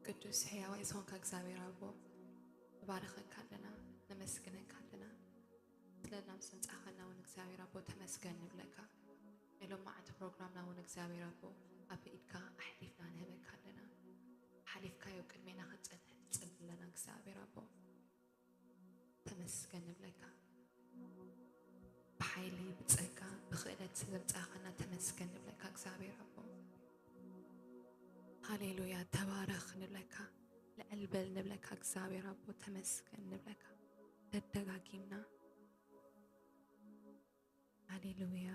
ቅዱስ ሕያዋይ ዝኾንካ እግዚኣብሔር ኣቦ፣ ንባርኸካ ኣለና፣ ነመስግነካ ኣለና። ስለና ምስ ምጻኻና እውን እግዚኣብሔር ኣቦ ተመስገን ንብለካ። ናይ ሎማዓንቲ ፕሮግራምና እውን እግዚኣብሔር ኣቦ ኣብ ኢድካ ኣሕሊፍና ንህበካ ኣለና። ሓሊፍካዮ ቅድሜና ክትጸንሕ ንጽሊ ኣለና እግዚኣብሔር ኣቦ። ተመስገን ንብለካ። ብሓይሊ፣ ብጸጋ፣ ብኽእለት ዘምጻእካና ተመስገን ንብለካ እግዚኣብሔር ኣቦ። ሃሌሉያ፣ ተባረኽ ንብለካ። ልዕል በል ንብለካ እግዚኣብሔር ኣቦ፣ ተመስገን ንብለካ። ደደጋጊምና። ሃሌሉያ።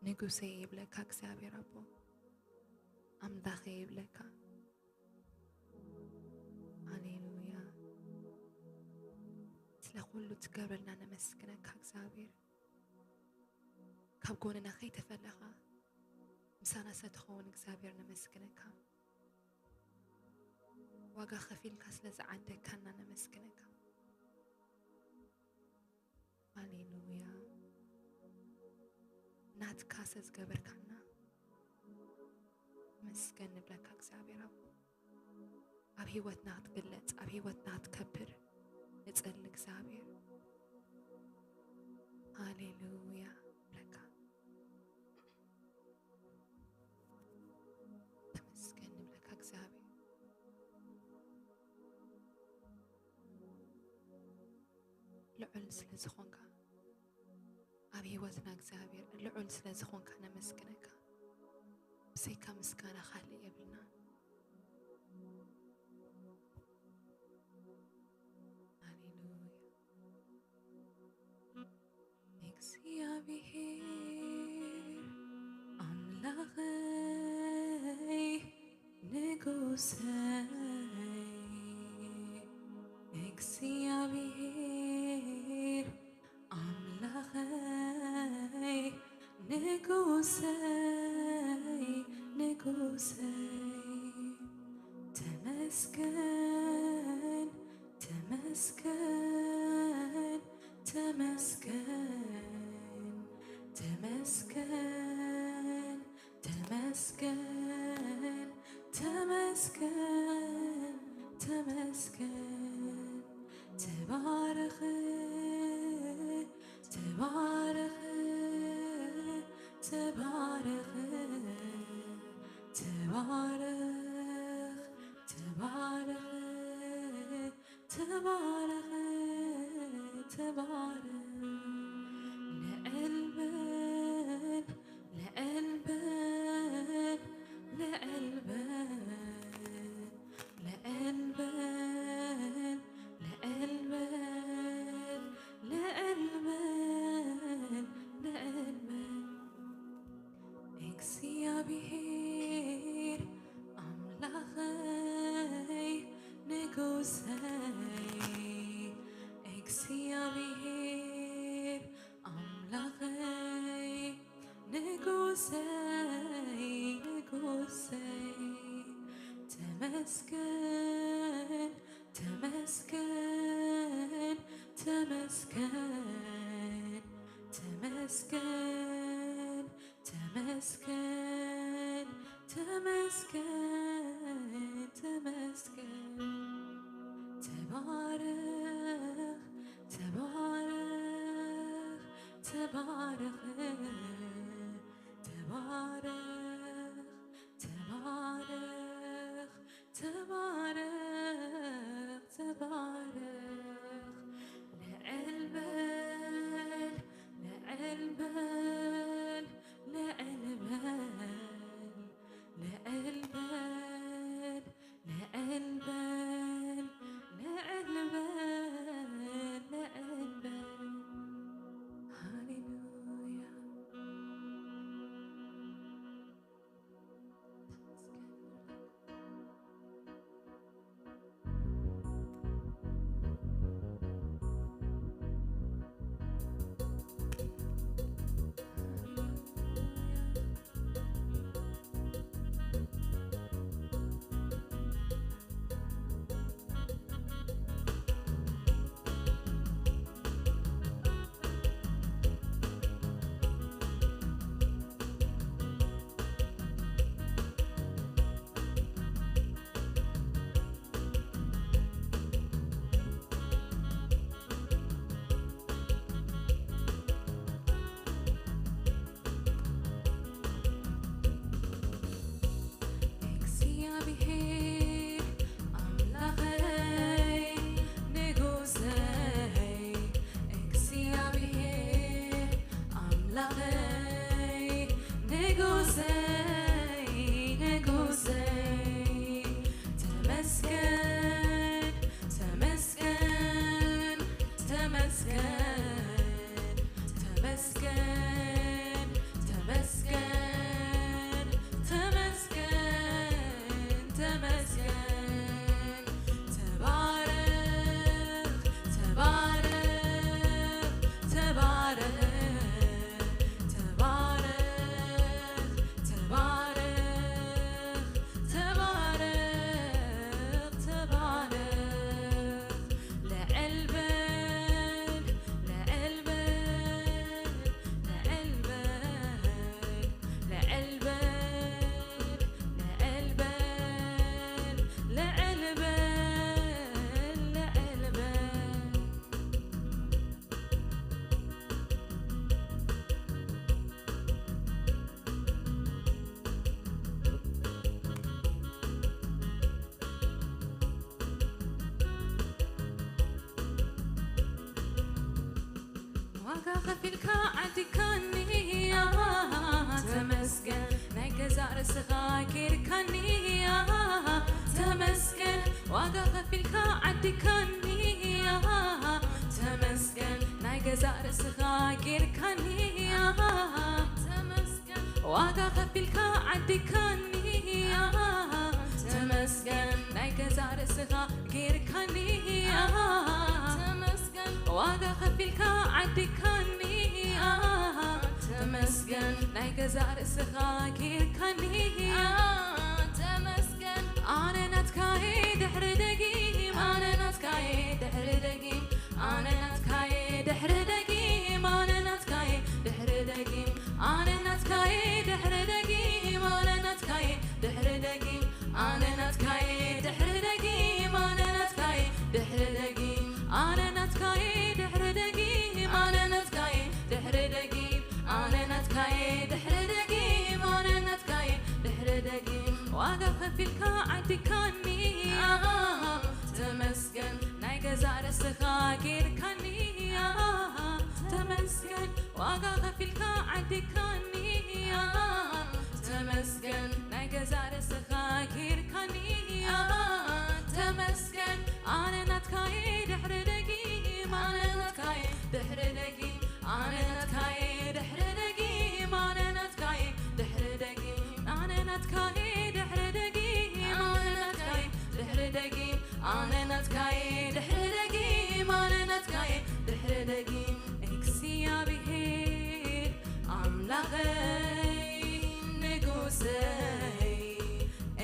ንጉሰይ ይብለካ እግዚኣብሔር ኣቦ። ኣምላኸይ ይብለካ። ሃሌሉያ። ስለ ኩሉ ትገብረልና ነመስግነካ እግዚኣብሔር። ካብ ጎንና ከይተፈለኻ ምሳና ስለ ትኸውን እግዚኣብሔር ነመስግነካ። ዋጋ ከፊልካ ስለ ዝዓደግካና ነመስግነካ። ሃሌሉያ። ናትካ ስለ ዝገበርካና መስገን ንብለካ እግዚኣብሔር ኣቦ። ኣብ ህይወትና ክትግለጽ፣ ኣብ ህይወትና ክትከብር ንጸሊ እግዚኣብሔር። ሃሌሉያ ንብለካ። ተመስገን ንብለካ እግዚኣብሔር። ልዑል ስለ ዝኾንካ፣ ኣብ ህይወትና እግዚኣብሔር ልዑል ስለ ዝኾንካ ነመስግነካ። ብሰይካ ምስጋና ካልእ የብልና። ሃሌሉያ። እግዚኣብሔር ኣምላኸይ ንጉሰይ፣ እግዚኣብሔር ኣምላኸይ ንጉሰይ፣ ንጉሰይ፣ ተመስገን፣ ተመስገን፣ ተመስገን፣ ተመስገን፣ ተመስገን፣ ተመስገን፣ ተመስገን። ተባረኽ፣ ተባረኽ፣ ተባረኽ፣ ተባረኽ፣ ተባረኽ፣ ተባረኽ፣ ተባረኽ። ልዕል በል፣ ልዕል በል፣ ልዕል በል፣ ልዕል በል፣ ልዕል በል፣ ልዕል በል፣ ልዕል በል። እግዚኣብሔር ኣምላኸይ ንጉሰይ፣ እግዚኣብሔር ኣምላኸይ ንጉሰይ፣ ንጉሰይ፣ ተመስገን፣ ተመስገን፣ ተመስገን፣ ተመስገን፣ ተመስገን፣ ተመስገን፣ ተመስገን። ተባረኽ፣ ተባረኽ፣ ተባረኽ፣ ተባረኽ፣ ተባረኽ፣ ተባረኽ፣ ተባረኽ። ልዕል በል፣ ልዕል በል፣ ልዕል በል፣ ልዕል በል፣ ልዕል በል፣ ልዕል በል፣ ልዕል በል። ሃሌሉያ። እግዚኣብሔር ኣምላኸይ ንጉሰይ፣ እግዚኣብሔር ኣምላኸይ ንጉሰይ፣ ንጉሰይ፣ ተመስገን፣ ተመስገን፣ ተመስገን፣ ተመስገን፣ ተመስገን፣ ተመስገን፣ ተመስገን። ተባረኽ፣ ተባረኽ፣ ተባረኽ፣ ተባረኽ፣ ተባረኽ፣ ተባረኽ፣ ተባረኽ። ልዕል በል፣ ልዕል በል፣ ልዕል በል፣ ልዕል በል፣ ልዕል በል፣ ልዕል በል፣ ልዕል በል። ዋጋ ከፊልካ ዓዲካኒ፣ ኣሃ፣ ተመስገን። ናይ ገዛእ ርእስኻ ጌርካኒ፣ ኣሃ፣ ተመስገን። ዋጋ ከፊልካ ዓዲካኒ፣ ኣሃ፣ ተመስገን። ናይ ገዛእ ርእስኻ ጌርካኒ፣ ኣሃ፣ ተመስገን። ዋጋ ከፊልካ ዓዲካኒ፣ ኣሃ፣ ተመስገን። ናይ ገዛእ ርእስኻ ጌርካኒ፣ ኣሃ፣ ተመስገን። ዋጋ ከፊልካ ዓዲካኒ፣ ኣሃ፣ ተመስገን። ናይ ገዛእ ርእስኻ ጌርካኒ፣ ኣሃ፣ ተመስገን። ኣነ ናትካየ ድሕሪ ደጊም፣ ኣነ ናትካየ ድሕሪ ደጊም፣ ኣነ ናትካየ ድሕሪ ደጊም፣ ኣነ ናትካየ ድሕሪ ደጊም፣ ኣነ ናትካየ ድሕሪ ደጊም፣ ኣነ ናትካየ ድሕሪ ደጊም፣ ኣነ ናትካየ ድሕሪ ደጊም፣ ኣነ ናትካየ ድሕሪ ደጊም፣ ኣነ ናትካየ ድሕሪ ደጊም፣ ኣነ ናትካየ ድሕሪ ደጊም፣ ኣነ ናትካየ ድሕሪ ደጊም፣ ኣነ ናትካየ ድሕሪ ደጊም። ዋጋ ከፊልካ ዓዲካኒ፣ ኣሃ፣ ተመስገን። ናይ ገዛእ ርእስኻ ጌርካኒ፣ ኣሃ፣ ተመስገን። ዋጋ ከፊልካ ዓዲካኒ፣ ኣሃ፣ ተመስገን። ናይ ገዛእ ርእስኻ ጌርካኒ፣ ኣሃ፣ ተመስገን። ኣነ ናትካየ ድሕሪ ደጊም፣ ኣነ ናትካየ ድሕሪ ደጊም፣ ኣነ ናትካየ ድሕሪ ደጊም፣ ኣነ ናትካየ ድሕሪ ደጊም፣ ኣነ ናትካየ ድሕሪ ደጊም፣ ኣነ ናትካየ ድሕሪ ደጊም፣ ኣነ ናትካየ ድሕሪ ደጊም፣ ኣነ ናትካየ ድሕሪ ደጊም። እግዚኣብሔር ኣምላኸይ ንጉሰይ፣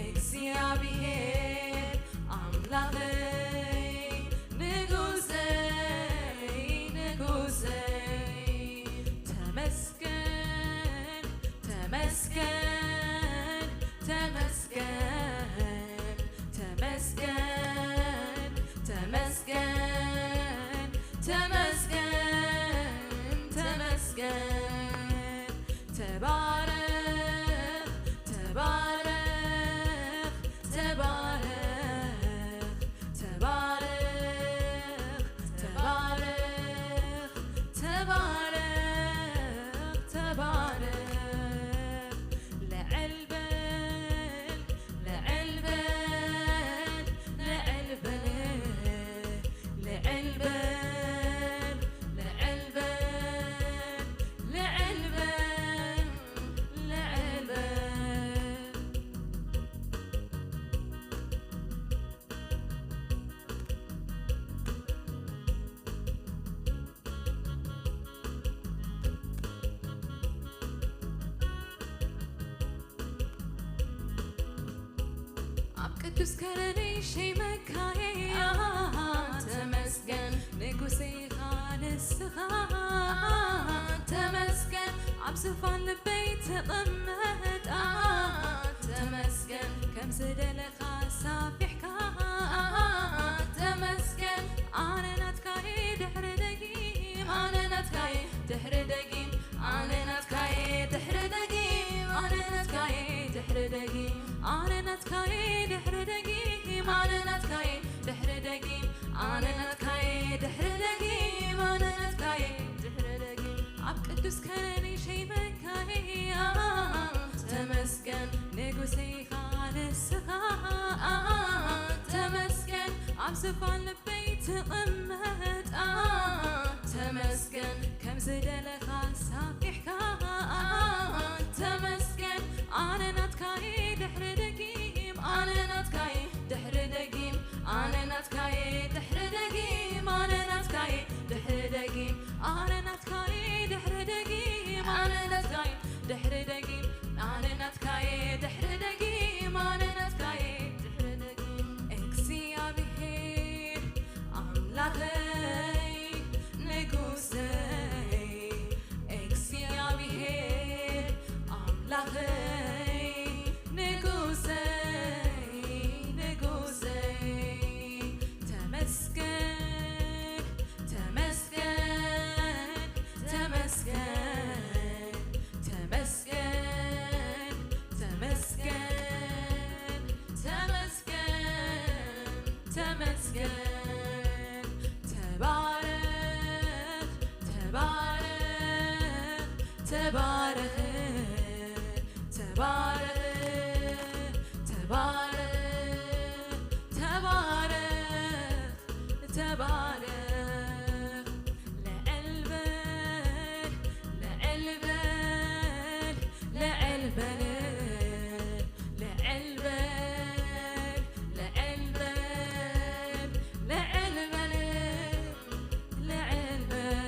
እግዚኣብሔር ኣምላኸይ ንጉሰይ፣ ንጉሰይ፣ ተመስገን፣ ተመስገን፣ ተመስገን፣ ተመስገን፣ ተመስገን፣ ተመስገን፣ ተመስገን። ተባረኽ፣ ተባረኽ፣ ተባረኽ፣ ተባረኽ፣ ተባረኽ፣ ተባረኽ፣ ተባረኽ። ልዕል በል፣ ልዕል በል፣ ልዕል በል፣ ልዕል በል፣ ልዕል በል፣ ልዕል በል፣ ልዕል በል። ኣብ ቅዱስ ከረነይ ሸይመካየ፣ ተመስገን። ንጉሰይ ኢኻ ንስኻ፣ ተመስገን። ኣብ ዙፋን ልበይ ተቐመጥ፣ ተመስገን። ከም ዝደለኻ ሳፊሕካ፣ ተመስገን። ኣነ ናትካየ ድሕሪ ደጊም፣ ኣነ ናትካየ ድሕሪ ደጊም፣ ኣነ ናትካየ ድሕሪ ደጊም፣ ኣነ ናትካየ ድሕሪ ደጊም፣ ኣነ ናትካየ ኣነ ናትካየ ድሕሪ ደጊም ኣነ ናትካየ ድሕሪ ደጊም ኣነ ናትካየ ድሕሪ ደጊም ኣብ ቅዱስ ከረነይ ሸይመካየ ተመስገን ንጉሰይ ኢኻ ንስኻ ተመስገን ኣብ ዝፋን ልበይ ትቕመጥ ተመስገን ከም ዝደለኻ ሳፊሕካ ተመስገን ኣነ ናትካየ ድሕሪ ደጊም ኣነ ናትካየ ድሕሪ ደጊም ኣነ ናትካየ ድሕሪ ደጊም ኣነ ናትካየ ድሕሪ ደጊም ኣነ ናትካየ ድሕሪ ደጊም ኣነ ናትካየ ድሕሪ ደጊም ኣነ ናትካየ ድሕሪ ደጊም ኣነ ናትካየ ድሕሪ ደጊም እግዚኣብሔር ኣምላኸይ ንጉሰይ እግዚኣብሔር ኣምላኸይ ንጉሰይ ንጉሰይ ተመስገን ተመስገን ተመስገን ተመስገን ተመስገን ተመስገን ተመስገን ተባረኽ ተባረኽ ተባረኽ ተባረኽ ተባረኽ ተባረኽ ተባረኽ ልዕል በል ልዕል በል ልዕል በል ልዕል በል ልዕል በል ልዕል በል ልዕል በል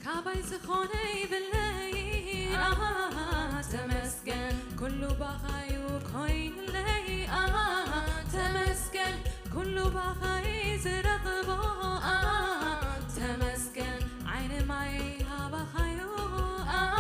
ካባይ ዝኾነ ይብለይ ኣሃ ተመስገን ኩሉ ባኻዩ ኮይንለይ ኣሃ ተመስገን ኩሉ ባኻይ ዝረኽቦ ኣሃ ተመስገን ዓይኒ ማይ ሃባኻዩ ኣሃ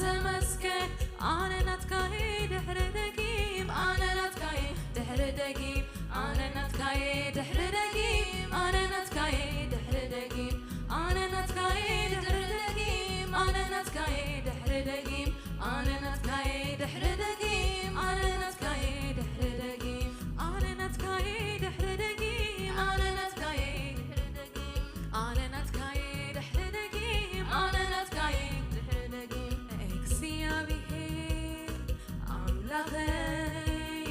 ተመስገን ኣነ ናትካይ ድሕሪ ደጊም ኣነ ናትካይ ድሕሪ ደጊም ኣነ ናትካይ ድሕሪ ደጊም ኣነ ናትካይ ድሕሪ ደጊም ኣነ ናትካይ ድሕሪ ደጊም ኣነ ናትካይ ድሕሪ ደጊም ኣነ ናትካይ ድሕሪ ደጊም ኣነ ናትካይ ድሕሪ ደጊም ኣነ ናትካይ ድሕሪ ደጊም ኣነ ናትካይ ድሕሪ ደጊም ኣነ ናትካይ ድሕሪ ደጊም ኣነ ናትካይ ድሕሪ ደጊም እግዚኣብሔር ኣምላኸይ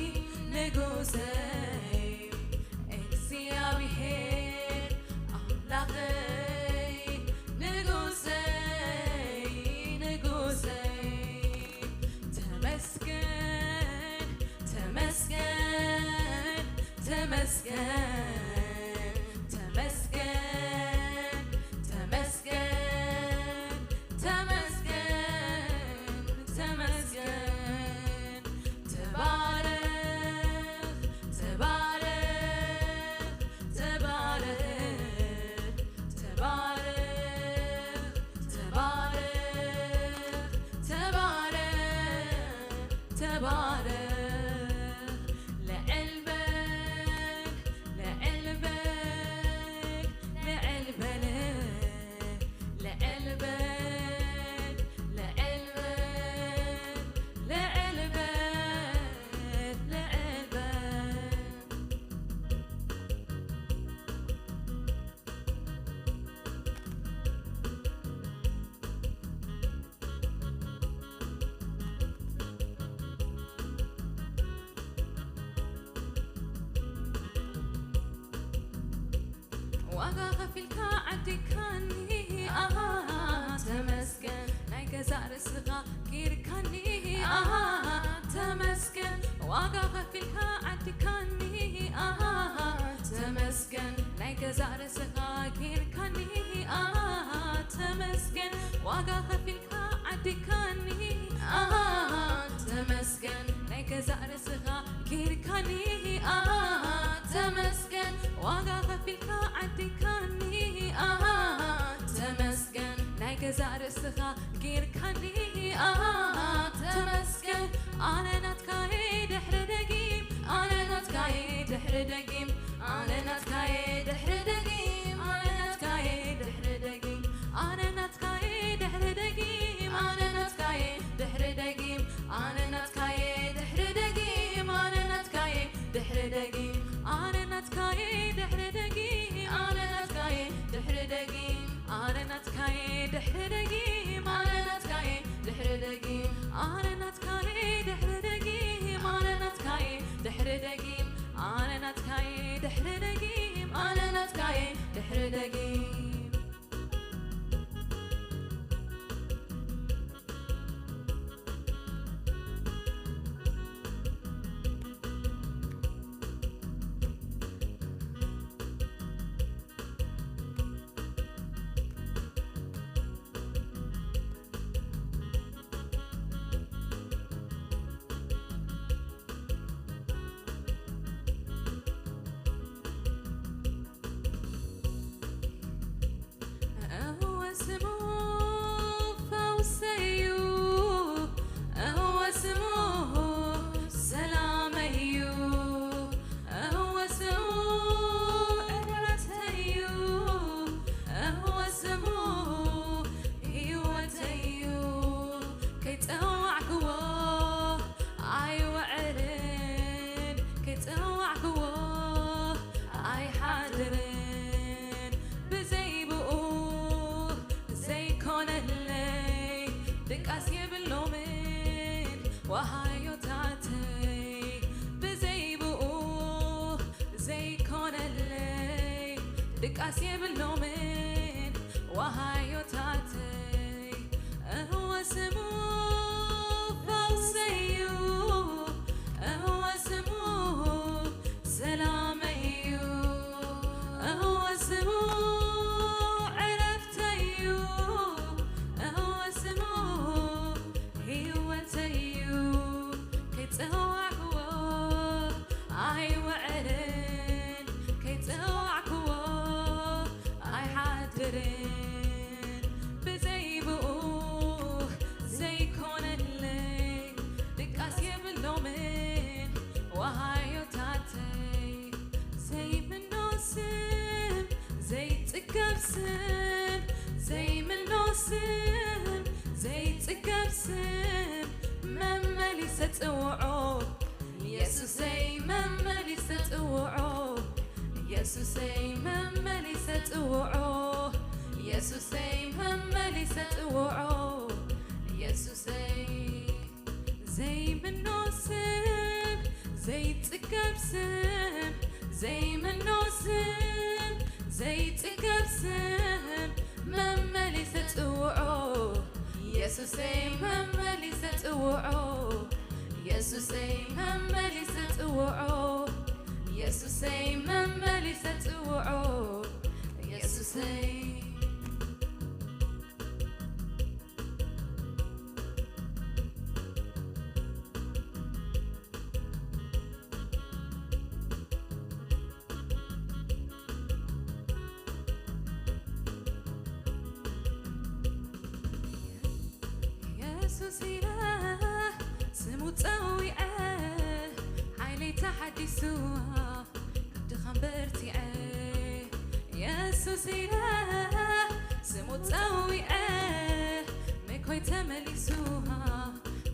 ንጉሰይ እግዚኣብሔር ኣምላኸይ ንጉሰይ ንጉሰይ ተመስገን ተመስገን ተመስገን ተመስገን ተመስገን ተመስገን ተመስገን ተባረኽ ተባረኽ ተባረኽ ተባረኽ ተባረኽ ተባረኽ ተባረኽ ልዕል በል ልዕል በል ልዕል በል ልዕል በል ልዕል በል ልዕል በል ልዕል በል ዋጋ ከፊልካ ዓዲካኒ ኣሃ ተመስገን ናይ ገዛእ ርእስኻ ጌርካኒ ኣሃ ተመስገን ዋጋ ከፊልካ ዓዲካኒ ኣሃ ተመስገን ናይ ገዛእ ርእስኻ ጌርካኒ ኣሃ ተመስገን ዋጋ ከፊልካ ዓዲካኒ ኣሃ ተመስገን ናይ ገዛእ ርእስኻ ጌርካኒ ኣሃ ተመስገን ዋጋ ከፊልካ ዓዲካኒ ኣሃ ተመስገን ናይ ገዛእ ርእስኻ ጌርካኒ ኣሃ ተመስገን ኣነ ናትካይ ድሕሪ ደጊ ድቃስ የብሎምን ዋሃዮታተይ። እወ ስሙ ፈውሰይ እዩ፣ እወ ስሙ ሰላመይ እዩ፣ እወ ስሙ ዕረፍተይ እዩ፣ እወ ስሙ ህይወተይ እዩ። ከይጸዋዕክዎ ኣይውዕልን፣ ከይጸዋዕክዎ ኣይሓድርን። ብዘይ ብኡ ዘይኮነለይ ድቃስ የብሎምን ዋሃዮታተይ። ዘይምኖ ስም፣ ዘይጽገብ ስም፣ ዘይምኖ ስም፣ ዘይጽገብ ስም መመሊሰ ጽውዖ። የሱሰይ መመሊሰ ጽውዖ። የሱሰይ መመሊሰ ጽውዖ። የሱሰይ መመሊሰ ጽውዖ። የሱሰይ ዘይምኖ ስም፣ ዘይጽገብ ስም፣ ዘይምኖ ስም፣ ዘይጽገብ ስም መመሊሰ ጽውዖ። የሱሰይ መመሊሰ ጽውዖ። የሱሰይ መመሊሰ ጽውዖ። የሱሰይ መመሊሰ ጽውዖ። የሱሰይ የሱስ ኢለ ስሙ ጸዊዐ፣ ሓይለይ ተሓዲሱ፣ ካብ ድኻም በርቲዐ። የሱስ ኢለ ስሙ ጸዊዐ፣ ምርኮይ ተመሊሱ፣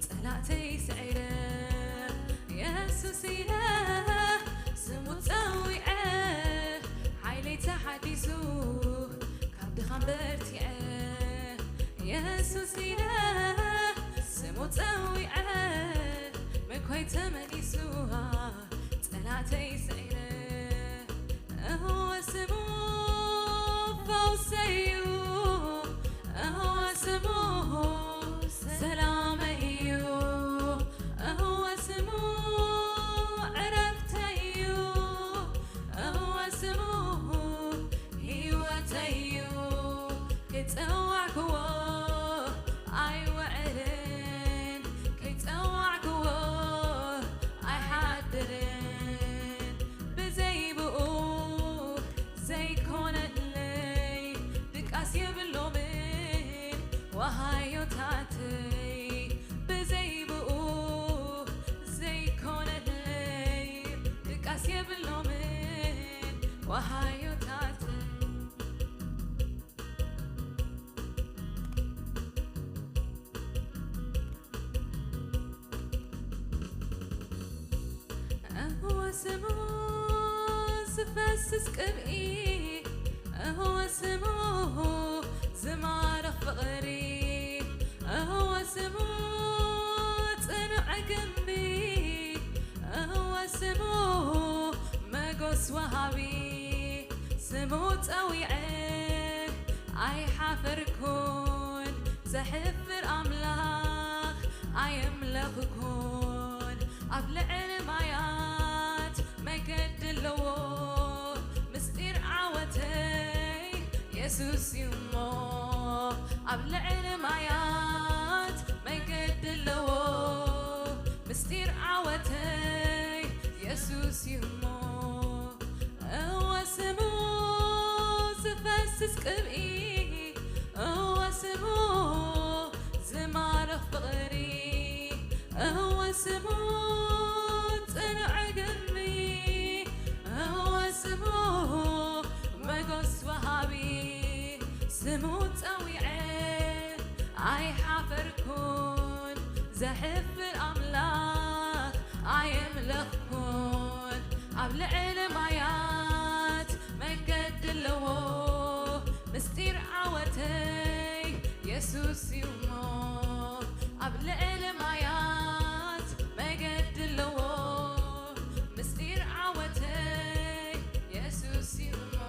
ጸላእተይ ስዒረ። የሱስ ኢለ ስሙ ጸዊዐ፣ ሓይለይ ተሓዲሱ፣ ካብ ድኻም በርቲዐ። የሱስ ኢለ ስሙ ጸዊዐ፣ ምርኮይ ተመሊሱ፣ ጸላእተይ ስዒረ። እወ ስሙ ፈውሰይ እዩ፣ እወ ስሙ ሰላመይ እዩ፣ እወ ስሙ ዕረፍተይ እዩ፣ እወ ስሙ ህይወተይ እዩ። ከይጸዋዕክዎ ኣይውዕልን፣ ከይጸዋዕክዎ ኣይሓድርን። ብዘይ ብኡ ዘይኮነለይ ድቃስ የብሎምን ዋሃዮታተይ። ብዘይ ብኡ ዘይኮነለይ ድቃስ የብሎምን ዋሃዮታተይ። እወ ስሙ ዝፈስስ ቅብኢ፣ እወ ስሙ ዝማርኽ ፍቕሪ፣ እወ ስሙ ጽኑዕ ግንቢ፣ እወ ስሙ መጎስ ወሃቢ። ስሙ ጸዊዐ ኣይሓፈርኩን፣ ዘሕፍር ኣምላኽ ኣየምለኽኩን። ኣብ ልዕሊ ማያት መገዲ ኣለዎ፣ ምስጢር ዓወተይ የሱስ እዩ እሞ። ኣብ ልዕሊ ማያት መገዲ ኣለዎ፣ ምስጢር ዓወተይ የሱስ እዩ እሞ። እወ ስሙ ዝፈስስ ቅብኢ፣ እወ ስሙ ዝማርኽ ፍቕሪ፣ እወ ስሙ ጽኑዕ ግንቢ፣ እወ ስሙ መጎስ ወሃቢ። ስሙ ጸዊዐ ኣይሓፈርኩን፣ ዘሕፍር ኣምላኽ ኣየምለኽኩን። ኣብ ልዕሊ ማያት መገዲ ኣለዎ፣ ምስጢር ዓወተይ የሱስ እዩ እሞ። ኣብ ልዕሊ ማያት መገዲ ኣለዎ፣ ምስጢር ዓወተይ የሱስ እዩ እሞ።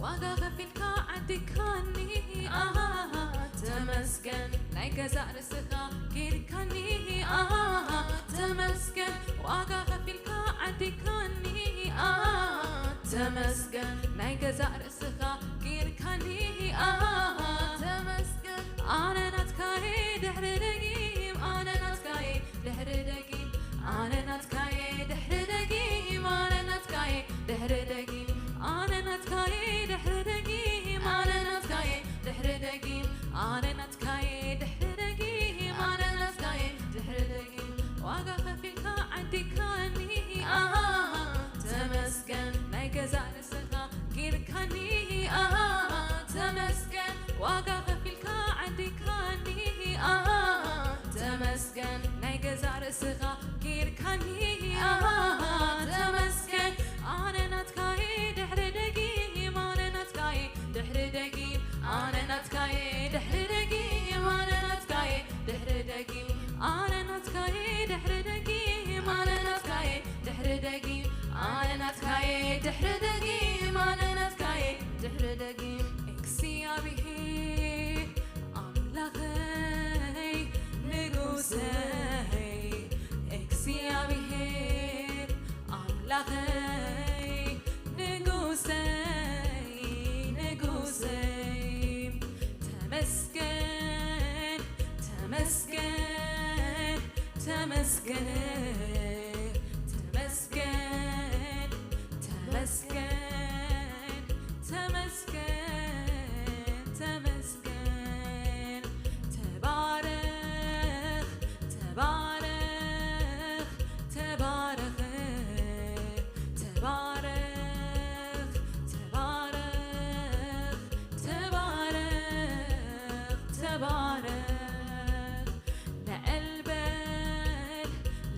ዋጋ ከፊልካ ዓዲካኒ ኣሃ ተመስገን ናይ ገዛ ርእስኻ ጌርካኒ ኣሃ ተመስገን ዋጋ ከፊልካ ዓዲካኒ ኣሃ ተመስገን ናይ ገዛ ርእስኻ ጌርካኒ ኣሃ ተመስገን ኣነ ናትካየ ድሕሪ ደጊም ኣነ ናትካየ ድሕሪ ደጊም ኣነ ናትካየ ድሕሪ ደጊም ኣነ ናትካየ ድሕሪ ደጊም ኣነ ናትካየ ድሕሪ ደጊም ኣነ ናትካየ ድሕሪ ደጊም ኣነ ናትካየ ድሕሪ ደጊም ኣነ ናትካየ ድሕሪ ደጊም ዋጋ ከፊልካ ዓዲካኒ ኣሃ ተመስገን ናይ ገዛ ርእስኻ ጌርካኒ ኣሃ ተመስገን ዋጋ ከፊልካ ዓዲካኒ ኣሃ ተመስገን ናይ ገዛ ርእስኻ ጌርካኒ ኣሃ ተመስገን ኣነ ናትካየ ድሕሪ ደጊም ኣነ ናትካየ ድሕሪ ደጊም ኣነ ናትካየ ድሕሪ ደጊም ኣነ ናትካየ ድሕሪ ደጊም ኣነ ናትካየ ድሕሪ ደጊም ኣነ ናትካየ ድሕሪ ደጊም ኣነ ናትካየ ድሕሪ ደጊም ኣነ ናትካየ ድሕሪ ደጊም እግዚኣብሔር ኣምላኸይ ንጉሰይ እግዚኣብሔር ኣምላኸይ ንጉሰይ ንጉሰይ ተመስገን ተመስገን ተመስገን ተመስገን ተመስገን ተመስገን ተመስገን ተባረኽ ተባረኽ ተባረኽ ተባረኽ ተባረኽ ተባረኽ ተባረኽ ልዕል በል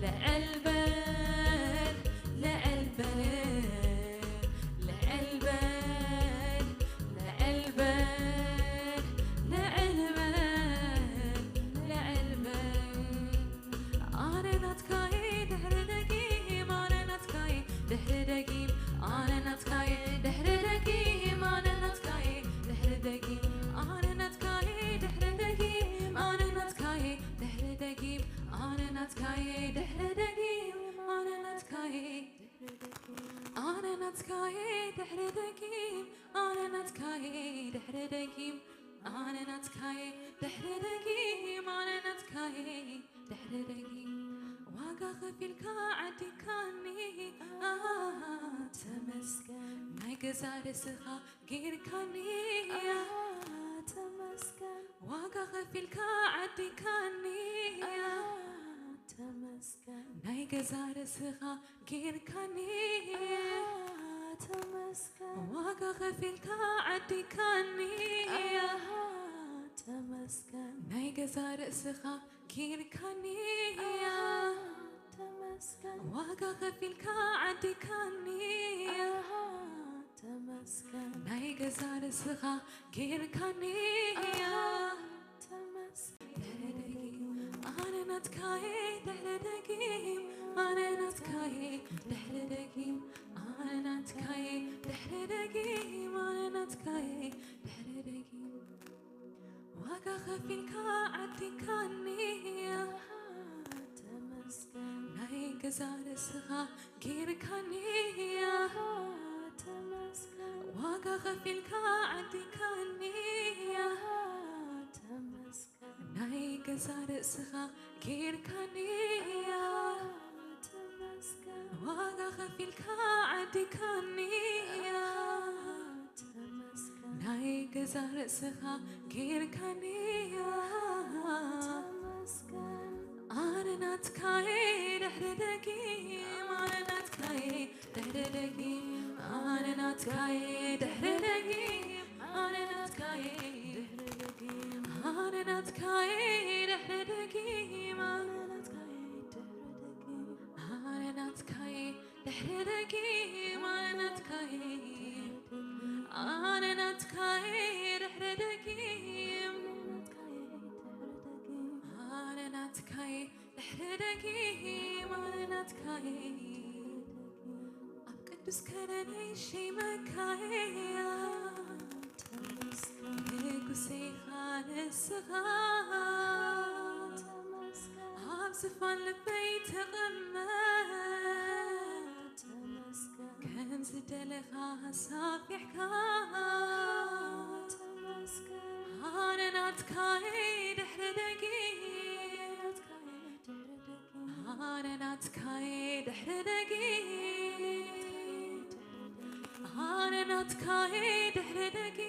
ልዕል በል ልዕል በል ልዕል በል ልዕል በል ልዕል በል ልዕል በል ኣነ ናትካየ ድሕሪ ደጊም ኣነ ናትካየ ድሕሪ ደጊም ኣነ ናትካየ ድሕሪ ደጊም ኣነ ናትካየ ድሕሪ ደጊም ኣነ ናትካየ ድሕሪ ደጊም ኣነ ናትካየ ድሕሪ ደጊም ኣነ ናትካየ ድሕሪ ደጊም ኣነ ናትካየ ኣነ ናትካየ ድሕሪ ደጊም ኣነ ናትካየ ድሕሪ ደጊም ኣነ ናትካየ ድሕሪ ደጊም ኣነ ናትካየ ድሕሪ ደጊም ዋጋ ከፊልካ ዓዲካኒ ኣሃ ተመስገን ናይ ገዛ ርእስኻ ጌርካኒ ኣሃ ተመስገን ዋጋ ከፊልካ ዓዲካኒ ኣሃ ተመስገን ናይ ገዛ ርእስኻ ጌርካኒ ኣሃ ተመስገን ዋጋ ከፊልካ ዓዲካኒ ኣሃ ተመስገን ናይ ገዛ ርእስኻ ጌርካኒ ኣሃ ተመስገን ዋጋ ከፊልካ ዓዲካኒ ኣሃ ተመስገን ናይ ገዛ ርእስኻ ጌርካኒ ኣሃ ተመስገን ኣነ ናትካየ ድሕሪ ደጊም ኣነ ናትካየ ድሕሪ ደጊም ኣነ ናትካየ ድሕሪ ደጊም ኣነ ናትካየ ድሕሪ ደጊም ዋጋ ከፊልካ ዓዲካኒ ኣሃ ተመስገን ናይ ገዛ ርእስኻ ጌርካኒ ኣሃ ተመስገን ዋጋ ከፊልካ ዓዲካኒ ኣሃ ተመስገን ናይ ገዛ ርእስኻ ጌርካኒ ኣሃ ተመስገን ዋጋ ከፊልካ ዓዲካኒ ኣሃ ተመስገን ናይ ገዛ ርእስኻ ጌርካኒ ኣሃ ተመስገን ኣነ ናትካየ ድሕሪ ደጊም ኣነ ናትካየ ድሕሪ ደጊም ኣነ ናትካየ ድሕሪ ደጊም ኣነ ናትካየ ድሕሪ ደጊም ኣነ ናትካየ ድሕሪ ደጊም ኣነ ናትካየ ድሕሪ ደጊም ኣነ ናትካየ ድሕሪ ደጊም ኣነ ናትካየ ኣነ ናትካየ ድሕሪ ደጊም ኣነ ናትካየ ድሕሪ ደጊም ኣነ ናትካየ ኣብ ቅዱስ ከረነይ ሸይመካየ ዝፋን ልበይ ተቐመጥ። ከም ዝደለኻ ኣሳፊሕካ። ኣነ ናትካይ ድሕሪ ደጊ። ኣነ ናትካይ ድሕሪ ደጊ። ኣነ ናትካይ ድሕሪ ደጊ።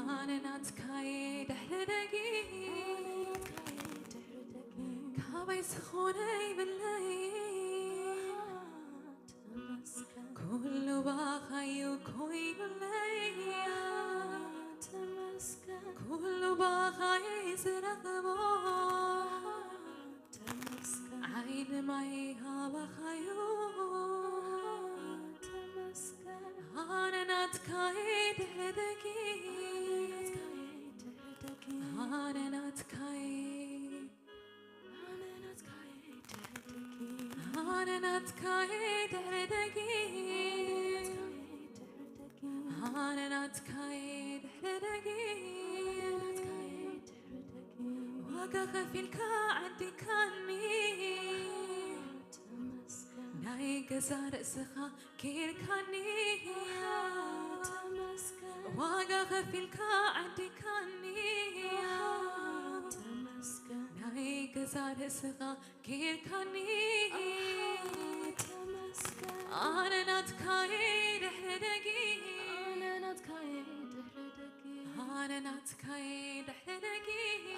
ኣነ ናትካይ ድሕሪ ደጊ። ካባይ ዝኾነ ይብለይ። ኩሉ ባኻዩ ኮይኑለይ። ኩሉ ባኻይ ዝረኽቦ። ዓይኒ ማይ ሃባኻዩ። ኣነ ናትካይ ድሕሪ ደጊ። ኣነ ናትካይ ኣነ ናትካይ ድሕሪ ደጊ። ኣነ ናትካይ ድሕሪ ደጊ። ዋጋ ከፊልካ ዓዲካኒ። ናይ ገዛ ርእስኻ ጌርካኒ። ዋጋ ከፊልካ ዓዲካኒ። ናይ ገዛ ርእስኻ ጌርካኒ። ኣነ ናትካይ ድሕሪ ደጊ። ኣነ ናትካይ ድሕሪ ደጊ። ኣነ ናትካይ ድሕሪ ደጊ።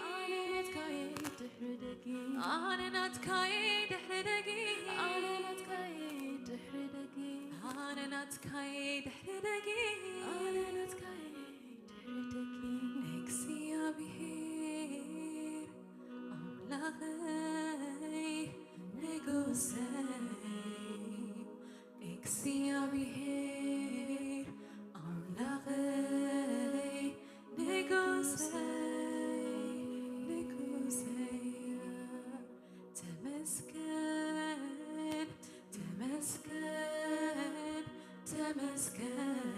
ኣነ ናትካይ ድሕሪ ደጊ። ኣነ ናትካይ ድሕሪ ደጊ። ኣነ ናትካይ ድሕሪ ደጊ። ኣነ ናትካይ ድሕሪ ደጊ። እግዚኣብሔር ኣምላኸይ ንጉሰይ። እግዚኣብሔር ኣምላኸይ ንጉሰይ፣ ንጉሰይ። ተመስገን፣ ተመስገን፣ ተመስገን፣